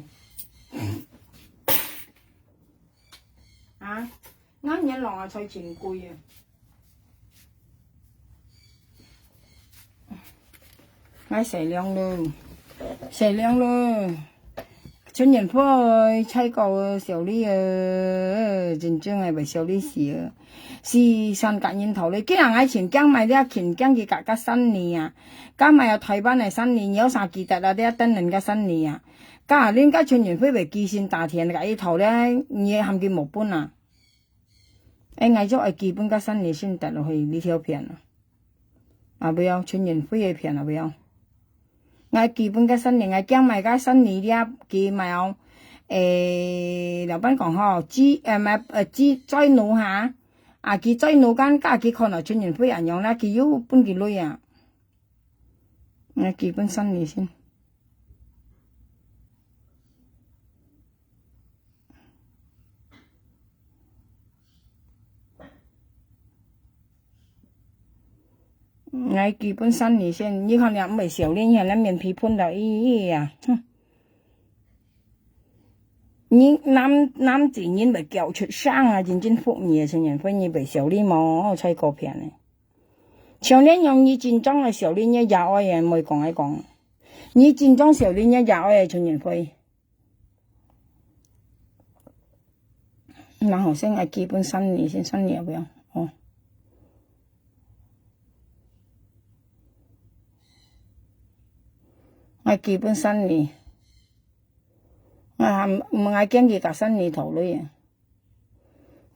啊？ 𠊎年老啊，菜真貴啊。𠊎食量咯，食量咯。陳雲輝，菜高啊，小李啊，真正个會小李死啊。是算甲人頭咧，既然𠊎盡驚買了，盡驚佢甲甲山里啊，甲買啊台灣个山里，你有啥記得啊？這等人个山里啊，甲人家陳雲輝會寄信打電甲一頭咧，你喊佢無本啊？ 哎，𠊎就愛基本个三年先跌落去，你條片啊。啊，毋要，陳雲輝个片啊，毋要。𠊎基本个三年，𠊎驚買个三年了，佢買哦。誒，老闆講吼，佢，呃，買，呃，佢再努哈，啊，佢再努間，甲佢看到陳雲輝恁樣啦，佢又分佢累啊。 𠊎基本三年先。𠊎基本三年先，你看了毋會笑你，你看那面皮噴到咦咦呀，哼！你男，男子人會叫出聲啊，認真服你啊，陳雲輝，你會笑你無？菜高片呢。 像恁樣你真正个小李，你也愛个，毋會講愛講。你真正小李，你也愛个，陳雲輝。然後先愛基本三年，先三年毋要，哦。愛基本三年。啊，毋愛建議甲三年頭累啊。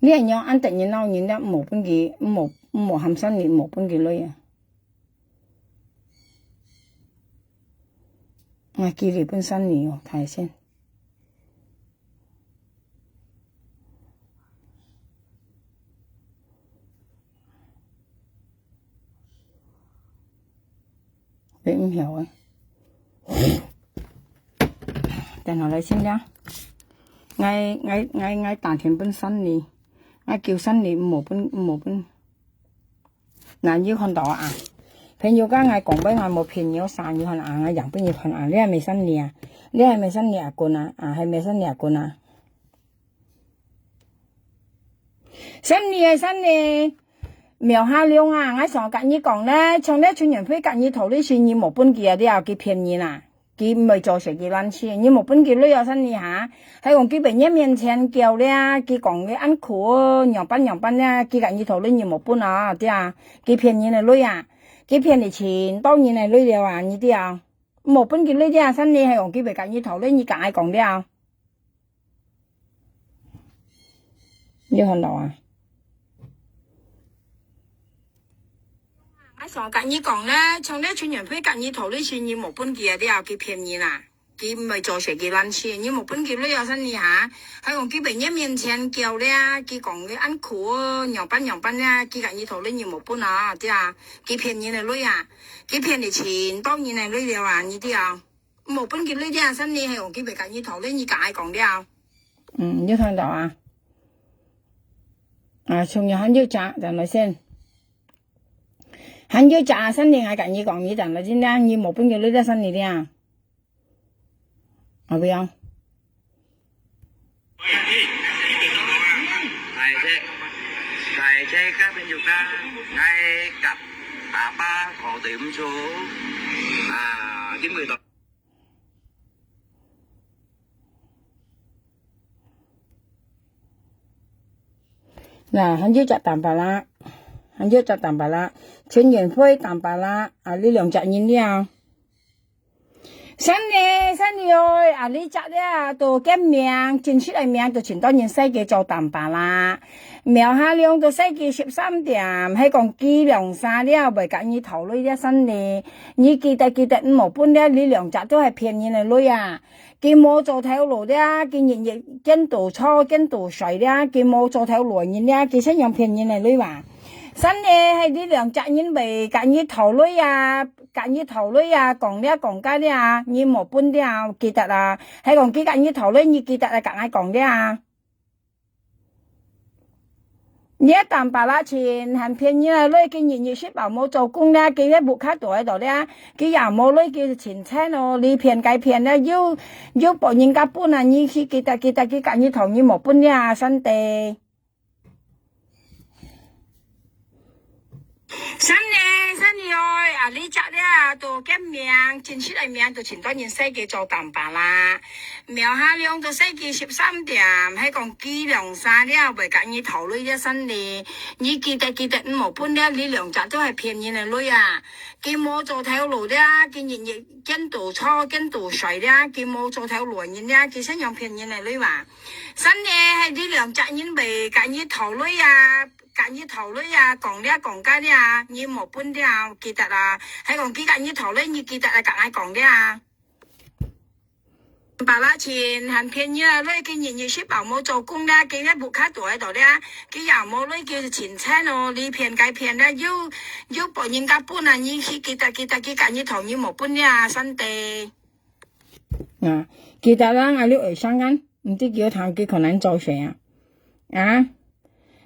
你恁樣恁得人惱人了，無分佢，無，無喊聲你，無分佢累啊。𠊎寄你分聲你哦，大仙。你毋曉啊。 等下來先啦。𠊎，𠊎，𠊎，𠊎打電分三里，𠊎叫三里，毋好分，毋好分。那你看到啊？朋友甲𠊎講話，𠊎無騙你，三里看啊，𠊎樣分你看啊，你還沒三里啊？你還沒三里啊，滾啊，啊，還沒三里啊，滾啊。 三里啊，三里，苗下龍啊，𠊎想甲你講咧，像咧陳雲輝甲你討利息，你無分佢啊，了，佢騙人啊，佢毋會做事，佢亂事，你無分佢鐳啊，三里哈，還講佢會你面前叫咧，佢講你恁苦哦，仰般仰般咧，佢甲你討鐳，你無分啊，對啊，佢騙人个鐳啊，佢騙你錢，當然个鐳了啊，你對啊，無分佢鐳啊，三里還講佢會甲你討鐳，你甲𠊎講了。 你看到啊？𠊎想甲你講咧，像咧陳雲輝甲你討利息，你無分佢啊，了，佢騙人啊，佢毋會做事，佢亂事，你無分佢鐳啊，三里哈，還講佢會你面前叫咧，佢講你恁苦哦，仰般仰般咧，佢甲你討鐳，你無分啊，對啊，佢騙人个鐳啊，佢騙你錢，當然个鐳了啊，你對啊。 無分佢鐳啊，三里還講佢會甲你討鐳，你甲𠊎講了。嗯，你有聽到啊？啊，仲有還有隻，等下先。還有隻，三里，𠊎甲你講，你等下先啦，你無分佢鐳啊，三里了。啊，毋要。 大隻，大隻甲朋友講，𠊎甲阿爸好對毋住，啊，因為到那，還有隻Tampalak，還有隻Tampalak，陳雲輝Tampalak，啊，你兩隻人了。Sunny，Sunny哦，啊，這隻這都改名，正式个名都盡多人使佢做Tampalak。苗下兩都使佢十三點，係講佢兩儕了，會佮你討論這Sunny。你記得，記得，毋好分這，這兩隻都係騙人个鐳啊！佢無做頭路這，佢日日見到吵，見到睡這，佢無做頭路个人這，佢係用騙人个鐳啊！Sunny，係這兩隻人會佮你討論啊！ 佮你討論啊，講這講該這啊，你無分這啊，記得啊。係講佢佮你討論，你記得來佮𠊎講這啊。你Tampalak盡還騙人啊，鐳佢日日食飽無做工這，佢个屋下肚个肚這，佢也無鐳佢盡慘哦，這騙該騙這，又又分人家分啊，你去記得記得，佢佮你討，你無分這啊，Sunny。 Sunny，Sunny哦，啊，這隻這都改名，正式个名都盡多人使佢做Tampalak。苗下兩都使佢十三點，係講佢兩儕了，會佮你討論這Sunny。你記得，記得，毋好分這，這兩隻都係騙人个鐳啊！佢無做頭路這，佢日日見到吵，見到睡這，佢無做頭路个人這，佢係用騙人个鐳啊！ Sunny，係這兩隻人會佮你討論啊，佮你討論啊，講這講該這啊，你無分這啊，記得啊。係講佢佮你討論，你記得來佮𠊎講這啊。Tampalak盡還騙人啊，鐳佢日日食飽無做工這，佢个屋下肚个肚這，佢也無鐳佢盡慘哦，這騙該騙這，又又分人家分啊，你去記得記得，佢佮你討，你無分這啊，Sunny。 啊，記得啦，啊，你會傷感，毋知佢有聽佢可能做事啊。啊，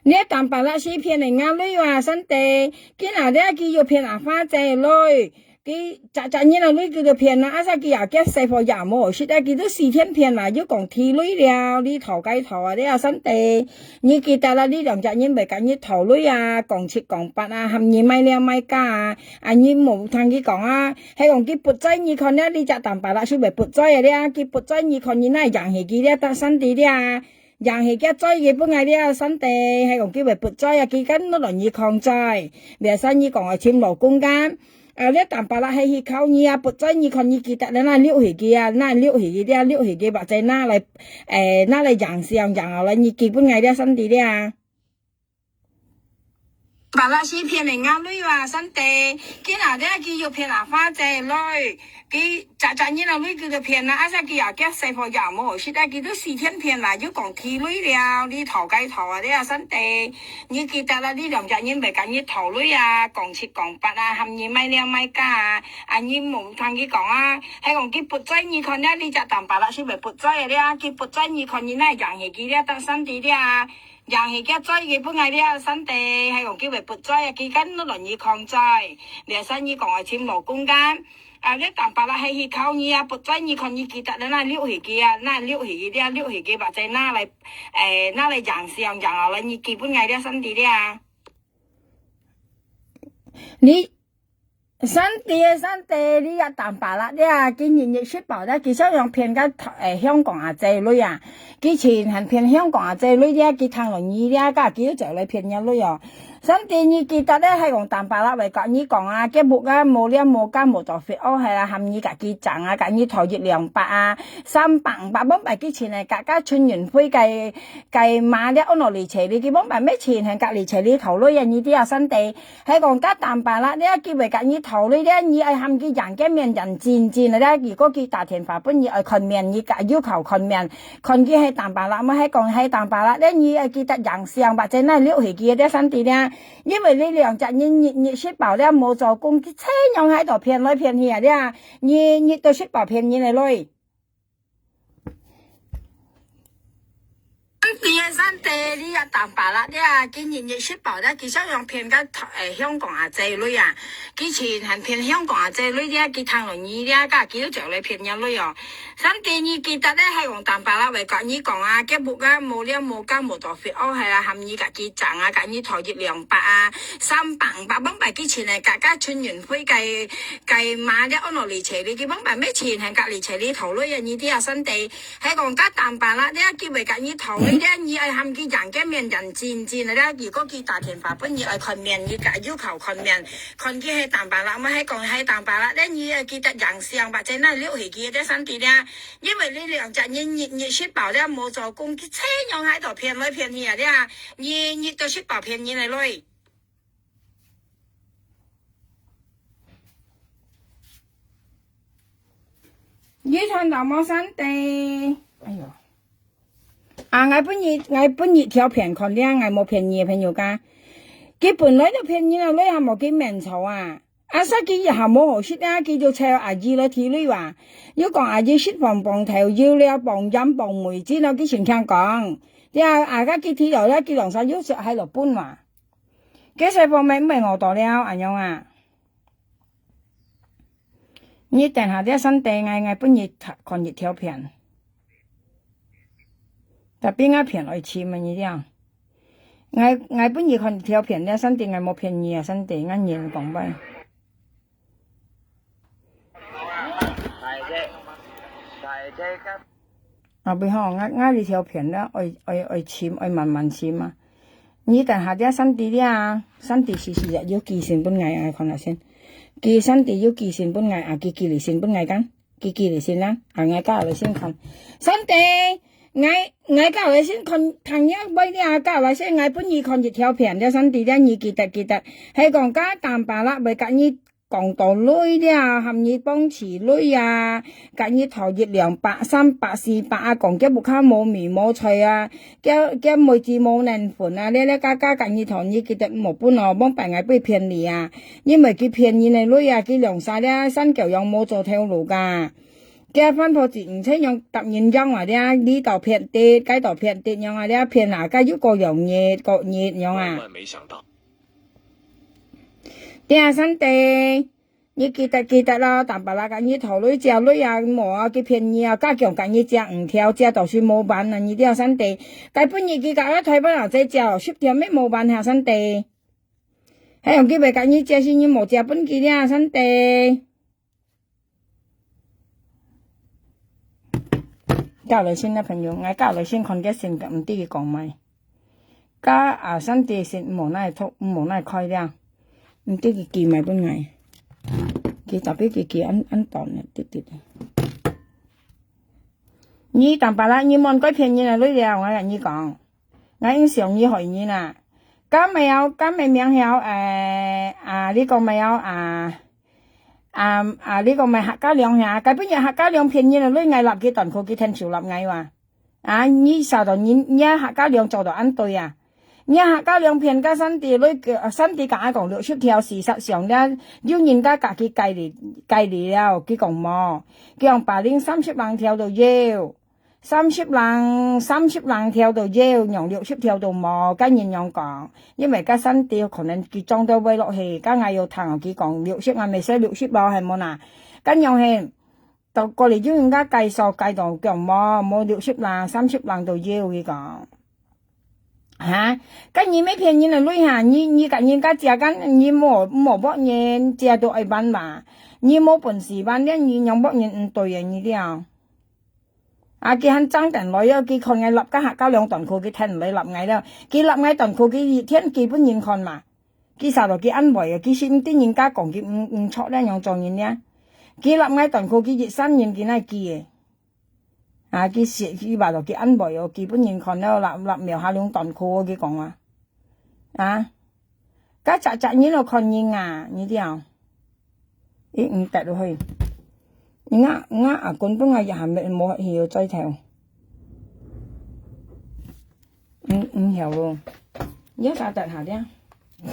你Tampalak係騙人家鐳啊，Sunny，今仔日佢又騙阿花姐个鐳，佢隻隻人个鐳佢都騙啦，啊，煞佢也結細貨也無好食啊，佢都四天騙啦，又講提鐳了，你討該討啊，你啊，Sunny。 你記得啦，這兩隻人會佮你討論啊，講七講八啊，喊你買了買加啊，啊，你無聽佢講啊，係講佢不在你看了，這隻Tampalak係會不在个了，佢不在你看，你哪贏去佢了，得Sunny了啊，贏去佢在佢分𠊎了，Sunny，係講佢會不在啊，佢敢落來你看在，biasa你講愛尋老公干。 啊，這Tampalak係去靠你啊，不在你看你記得了，哪溜去佢啊，哪溜去佢了，溜去佢，或者哪來，誒，哪來贏上贏好了，你記分𠊎了，Sunny了啊。Tampalak係騙人家鐳啊，Sunny，今仔日佢又騙阿花姐个鐳，佢隻隻人个鐳佢都騙啦，啊，煞佢也結細貨也無好食啊，佢都四天騙啦，又講提鐳了，你討該討啊，你啊，Sunny。 你記得啦，這兩隻人會佮你討論啊，講七講八啊，喊你買了買加啊，啊，你無聽佢講啊，係講佢不在你看了，這隻Tampalak係會不在个了，佢不在你看，你哪贏去佢了，得Sunny了啊，贏去佢在佢分𠊎了，Sunny，係講佢會不在啊，佢敢落來你看在，biasa你講愛尋老公干。 啊，這Tampalak係去靠你啊，不在你看你記得了，哪溜去佢啊，哪溜去佢了，溜去佢，或者哪來，誒，哪來贏上贏好了，你記分𠊎了，Sunny了啊。你，Sunny，Sunny，你也Tampalak了啊，佢日日食飽了，佢想用騙个，誒，香港阿姐个鐳啊，佢盡還騙香港阿姐个鐳了，佢聽了你了，佢又走來騙人家鐳哦。 Sunny，你記得了，係講Tampalak會佮你講啊，佢屋啊，無了無加無做肥哦，係啦，喊你自己掙啊，佮你討一兩百啊，三百、五百，本擺佢盡个，加加春運費个，个馬了，安到里車里，佢本擺乜盡，還佮里車里討論啊，你知啊，Sunny，係講佮Tampalak了，佢會佮你討論了，你愛喊佢贏，佢面贏真真个了，如果佢打電話分你，愛看面，你佮要求看面，看佢係Tampalak，無係講係Tampalak了，你愛記得贏上，或者哪溜去佢个，Sunny了。 因為這兩隻人日日食飽了無做工，佢盡樣在該騙來騙去啊，這日日都食飽騙人个鐳。Sunny，Sunny，你也Tampalak了，佢日日食飽了，佢想用騙个，誒，香港阿姐个鐳啊，佢盡還騙香港阿姐个鐳了，佢聽了你了，佢又走來騙人家鐳哦。 Sunny，你記得了，係講Tampalak會佮你講啊，佢屋啊，無了無加無做肥哦，係啦，喊你自己掙啊，佮你討一兩百啊，三百、五百，本擺佢盡个，加加春運費个，个馬了，安到里車里，佢本擺乜盡，還佮里車里討論啊，你知啊，Sunny，係講佮Tampalak了，佢會佮你討論了，你愛佢贏个面贏真真个咧，如果佢打電話分你，愛看面，你个又靠看面，看佢係當巴拉，毋係講係當巴拉，咧你愛記得影相，或者拿留起佢个身體咧，因為你兩隻人日日食飽咧，無做工，佢這樣喺度騙來騙去啊咧，日日都食飽騙人个來。你看到無，兄弟？哎喲！ 啊，𠊎本日，𠊎本日條片看了，𠊎無騙你个朋友家。佢本來就騙你个，你還無佢面錯啊。啊，煞佢也還無好食啊，佢就請阿姨來提鐳啊。又講阿姨食飯磅頭，又了磅鹽磅味精咯，佢先聽講。了，啊，佢提了，了，佢兩儕又食還落本嘛。該細方面毋係我到了，恁樣啊。 你等下這三地，𠊎，𠊎本日看一條片。Tapi𠊎片愛尋啊，你聽。𠊎，𠊎本日看一條片，這三地𠊎無騙你啊，三地，𠊎認講白。啊，毋好，𠊎，𠊎這條片咧，愛，愛，愛尋，愛慢慢尋啊。你等下這三地咧啊，三地時時也有寄信分𠊎啊，看下先。佢三地有寄信分𠊎啊，佢寄來信分𠊎看，佢寄來信啊，啊，𠊎加來先看。三地，𠊎，𠊎加來先看，聽你話咧啊，加來先，𠊎本日看一條片，這三地咧，你記得，記得，係講加淡巴拉，會甲你 講到鐳了，喊你幫持鐳啊，甲你討一兩百、三百、四百啊，講佢屋下無米無菜啊，佢，佢妹子無能分啊，這這加加甲你討，你記得莫分哦，莫擺𠊎會騙你啊，因為佢騙人个鐳啊，佢兩儕這三角樣無做頭路个。佢番婆子毋知樣答應樣啊，這，這道騙得，該道騙得樣啊，這騙啊，該又過兩日，過日樣啊。萬萬沒想到。 對啊，三弟，你記得，記得咯，淡巴拉甲你討鐳借鐳啊，無啊，佢騙你啊，加強甲你借五條，借到時無還啊，你對啊，三弟。該本日佢甲我台灣啊，再借十條乜無還啊，三弟。還用佢袂甲你借，是你無借分佢啊，三弟。 教來信个朋友，𠊎教來信看个信，毋知佢講麼个。教啊，上帝信無哪讀，無哪開了，毋知佢寄麼个分𠊎。佢特別佢寄恁，恁短个，直直个。你淡巴拉，你莫過騙人个鐳了，𠊎甲你講。 𠊎應想你害人啊。敢會曉，敢會明曉，誒，啊，你講會曉，啊，啊，啊，你講會客家娘呀，該本日客家娘騙人个鐳，𠊎納佢斷褲，佢天手納𠊎哇。啊，你曉得你，你客家娘做到恁對啊？你客家娘騙个上帝鐳，上帝甲𠊎講六十條，事實上了，有人家甲佢計哩，計哩了，佢講無，佢講百零三十零條都有。 三十零，三十零條都有，仰六十條都無，該人仰講？因為該上帝可能佢裝到會落去，該𠊎有聽佢講六十，𠊎毋識六十咯，係無啦？該樣係，到過來有人家介紹，介到講無，無六十零，三十零都有，佢講。哈？該你乜騙人个鐳哈？你，你甲人家借，該你無，無博人借到愛還嘛？你無本事還，連你仰博人毋對个，你了。 啊，佢還爭等來哦，佢看𠊎納該客家娘短褲，佢跈來納𠊎了。佢納𠊎短褲，佢一天佢本人看嘛。佢啥咯，佢恁會哦，佢是毋知人家講，佢毋，毋著了，仰做人呢？佢納𠊎短褲，佢一生人佢哪記个？啊，佢是，佢話咯，佢恁會哦，佢本人看了，納，納苗下娘短褲哦，佢講啊。 啊，該隻隻人都看人啊，你知啊？伊毋得落去。𠊎，𠊎阿公本來也還無，無去有追頭。毋，毋曉咯。你要啥得下了？ 你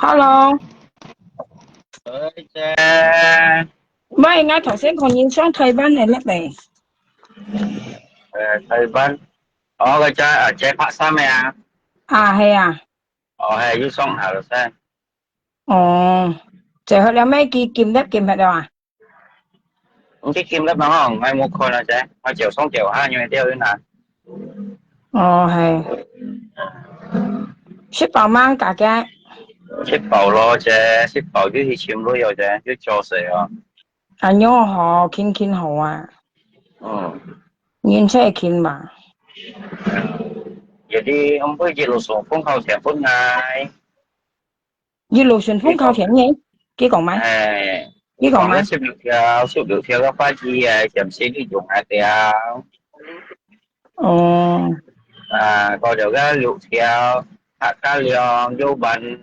Hello。喂，姐。喂，𠊎頭先看你上台灣个粒咧。呃，台灣。哦，个姐，啊，姐拍衫个啊。啊，係啊。哦，係，有上下个噻。哦，最後了尾佢禁粒禁忒了啊？ 毋知今日晚上，𠊎無看啊，姐，𠊎照上照下，因為釣魚啊。哦，係。食飽吂，家姐？食飽咯，姐，食飽就去尋女哦，姐，就做事哦。啊，恁樣好，輕輕好啊。嗯。人才輕嘛。有啲毋會一路上風口甜分𠊎。 一路順風靠田呢？佢講咩？哎，佢講咩？講十六條，十六條个法律啊，暫時你用下條。哦。啊，過了个六條，客家兩，有萬，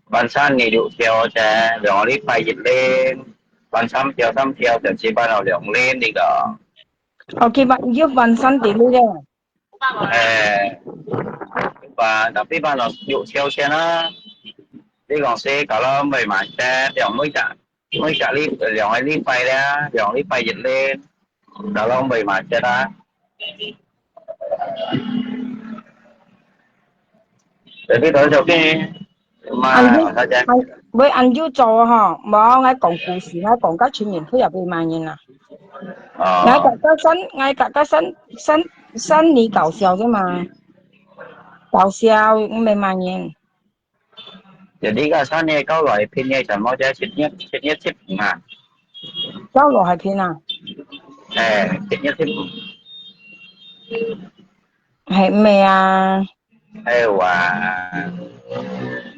萬山你六條噻，兩禮拜一輪，萬三條三條，暫時辦到兩輪呢个。哦，佢萬，有萬山地路个。 誒，吧，tapi吧，六條線啊，你講係搞到每晚噻，兩每隻，每隻禮，兩個禮拜咧，兩禮拜一咧，搞到每晚噻啦。Jadi tahun siapa? 嘛，恁樣，大家。恁，會恁樣做吼，無，𠊎講故事，𠊎講到尋人，佢也毋會罵人啊。哦。𠊎講到山，𠊎講到山，山，山裡搞笑个嘛。搞笑，毋會罵人。Jadi个山裡搞來拼个，全部在七月，七月十五啊。搞來還拼啊？哎，七月十五。係毋係啊？ 哎哇。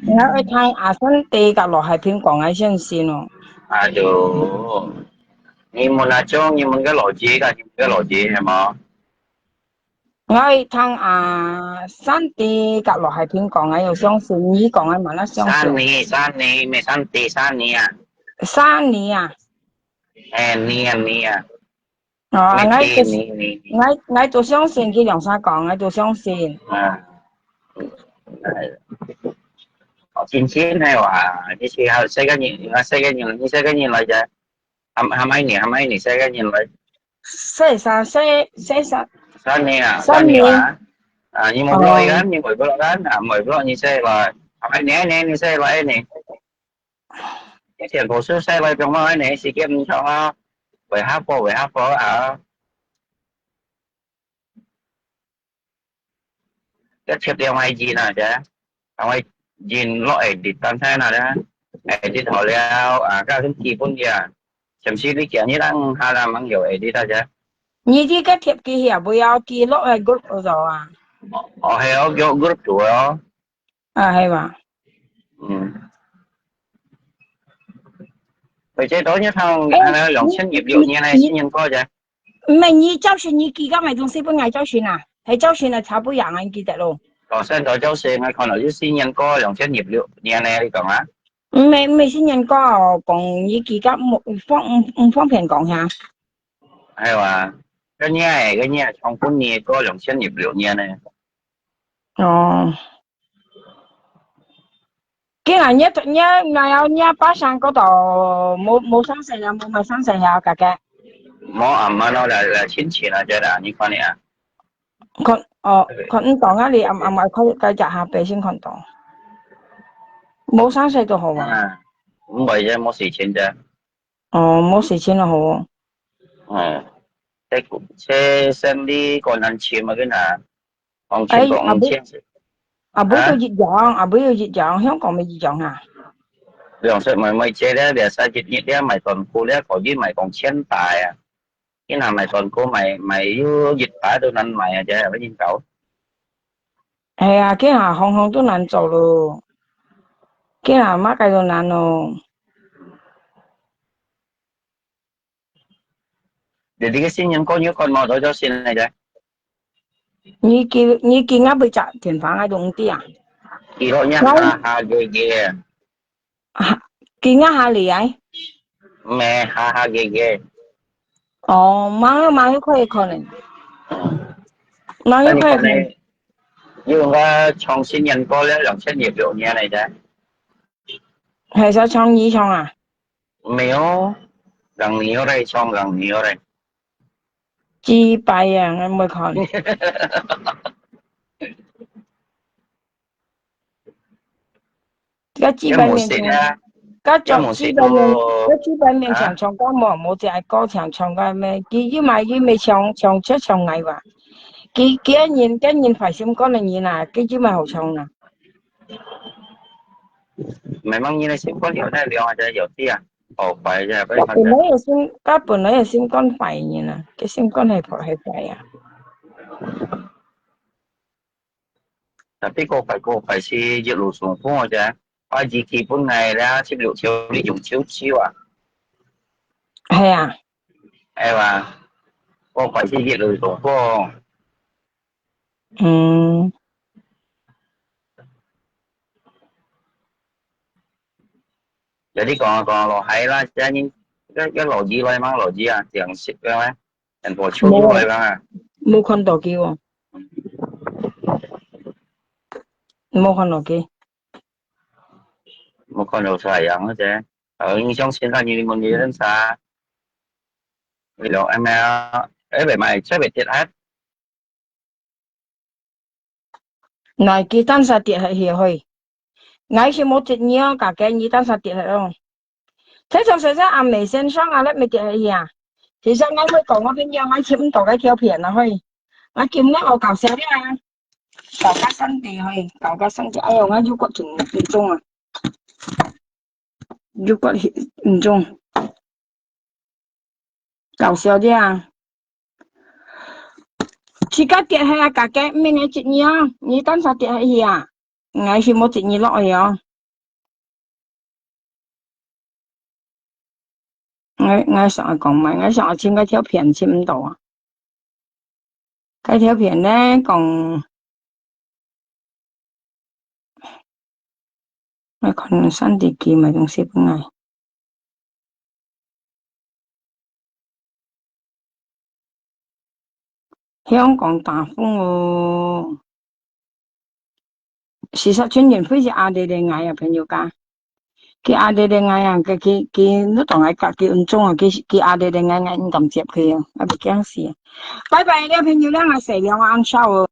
𠊎愛聽阿三弟佮羅海平講个先信哦。哎喲，你問啊，像你問个邏輯，佮你問个邏輯，係無？𠊎愛聽阿三弟佮羅海平講个有相信，你講个嘛，那相信。三年，三年，毋係三弟，三年啊。三年啊。哎，年啊，年啊。 哦，𠊎就，𠊎，𠊎就相信佢兩儕講，𠊎就相信。啊。哦，真真係哇，你係好細个人，啊，細个人，你細个人來个，還，還愛你，還愛你細个人來。細三，細，細三。三年啊，三年啊。啊，你無落去啊，你無落啊，啊，無落你細來，還愛你，你，你細來呢。 一天過去，細來中咯，呢，時間毋長啊，會下課，會下課啊。該貼了𠊎印啊，姐，𠊎印落edit單在那咧，edit好了啊，該先寄分你啊，先時你今日當下啦，吂有edit啊，姐。你這個貼寄去啊，毋要寄落來group度啊。哦，係哦，叫group度哦。 啊，係嘛？嗯。而且當日頭，哎，啊，兩千一六年个新年過啫。毋係，你照先，你寄个麼東西分𠊎照先啊？係照先啊，查不贏啊，你記得咯。哦，先到照先，𠊎看到就新年過，兩千一六年个，你講啊？毋係，毋係新年過哦，講你寄个無，方，毋，毋方便講呀。係哇，該年个，該年，從本年過兩千一六年个。哦。 今日你，你，你有，你巴生嗰度無，無生事啊，無買生事啊，家家。無啊，無咯，來，來，親戚啊，這啦，你看你啊。看，哦，看，嗯，當然你暗，暗，暗，看，該隻下背先看到。無生事就好啊。啊，毋會啫，無事情啫。 哦，無事情咯，好哦。嗯，這，這生理過難尋啊，跟啊，往前講，哎，往前。啊，不，啊，不就一樣，啊，不就一樣，香港咪一樣啊？兩色妹妹姐咧，兩色一日咧，買短褲咧，可以買講千大啊。你若買短褲，買，買有一百都難買啊，這還應搞。哎呀，這下行行都難做咯，這下麼个都難咯。 你這個新年過年看無到就新來个。你寄，你寄𠊎背隻電話，𠊎都毋知啊。寄落你下下个个。啊，寄𠊎下嚟啊？毋係，下下个个。哦，吂，吂有可以可能。吂有可能。因為𠊎從新年過了兩千一六年來个。還是要唱你唱啊？沒有，讓你又來唱，讓你又來。幾百呀，我沒看。該幾百年前，該幾百年，該幾百年前唱歌無，無隻歌唱唱歌咩？佢又買又買唱，唱就唱來吧。佢，佢个人，佢人壞心肝个人啊，佢又買好唱啊。 Memang你个心肝有在量，還是有啲啊？哦，壞啫，不要看。本來个心，佢本來个心肝壞个人啊，佢心肝係壞，係壞啊。Tapi个壞个壞係一路順風个啫，啊，二基本來啦，十六條你用少少啊。係啊。係嘛？个壞係一路順風。 嗯。Jadi講啊講啊，落海啦，這人，該，該落雨來嘛，落雨啊，這樣食个咩？很多秋雨來嘛。無看到佢哦。無看到佢。無看到太陽，或者，呃，影響現在你們的人啥？你講，哎呀，哎，袂買，這袂跌啊。 來，佢單儕跌下去去。𠊎係無接你哦，家己你單儕跌下哦。這種先生阿美先生啊，你咪跌下去啊？先生，𠊎會講我朋友，𠊎尋毋到該條片啊，嘿。𠊎今日我搞笑的啊，搞到三點嘿，搞到三點，哎喲，𠊎又過緊緊張啊，又過緊張。 搞笑的啊！自家跌下啊，家己毋係𠊎接你啊，你單儕跌下去啊，𠊎係無接你落去哦。𠊎，𠊎想愛講麼？𠊎想愛尋該條片，尋毋到啊。 該條片呢，講，𠊎看上帝寄麼个東西分𠊎。香港打風哦。 事實上，陳雲輝係阿爹爹𠊎啊，朋友家。佢阿爹爹𠊎啊，佢，佢，佢，你當𠊎隔佢運動啊，佢，佢阿爹爹𠊎，𠊎毋敢接佢啊，𠊎會驚死啊。拜拜了，朋友，咱下世了，恁少哦。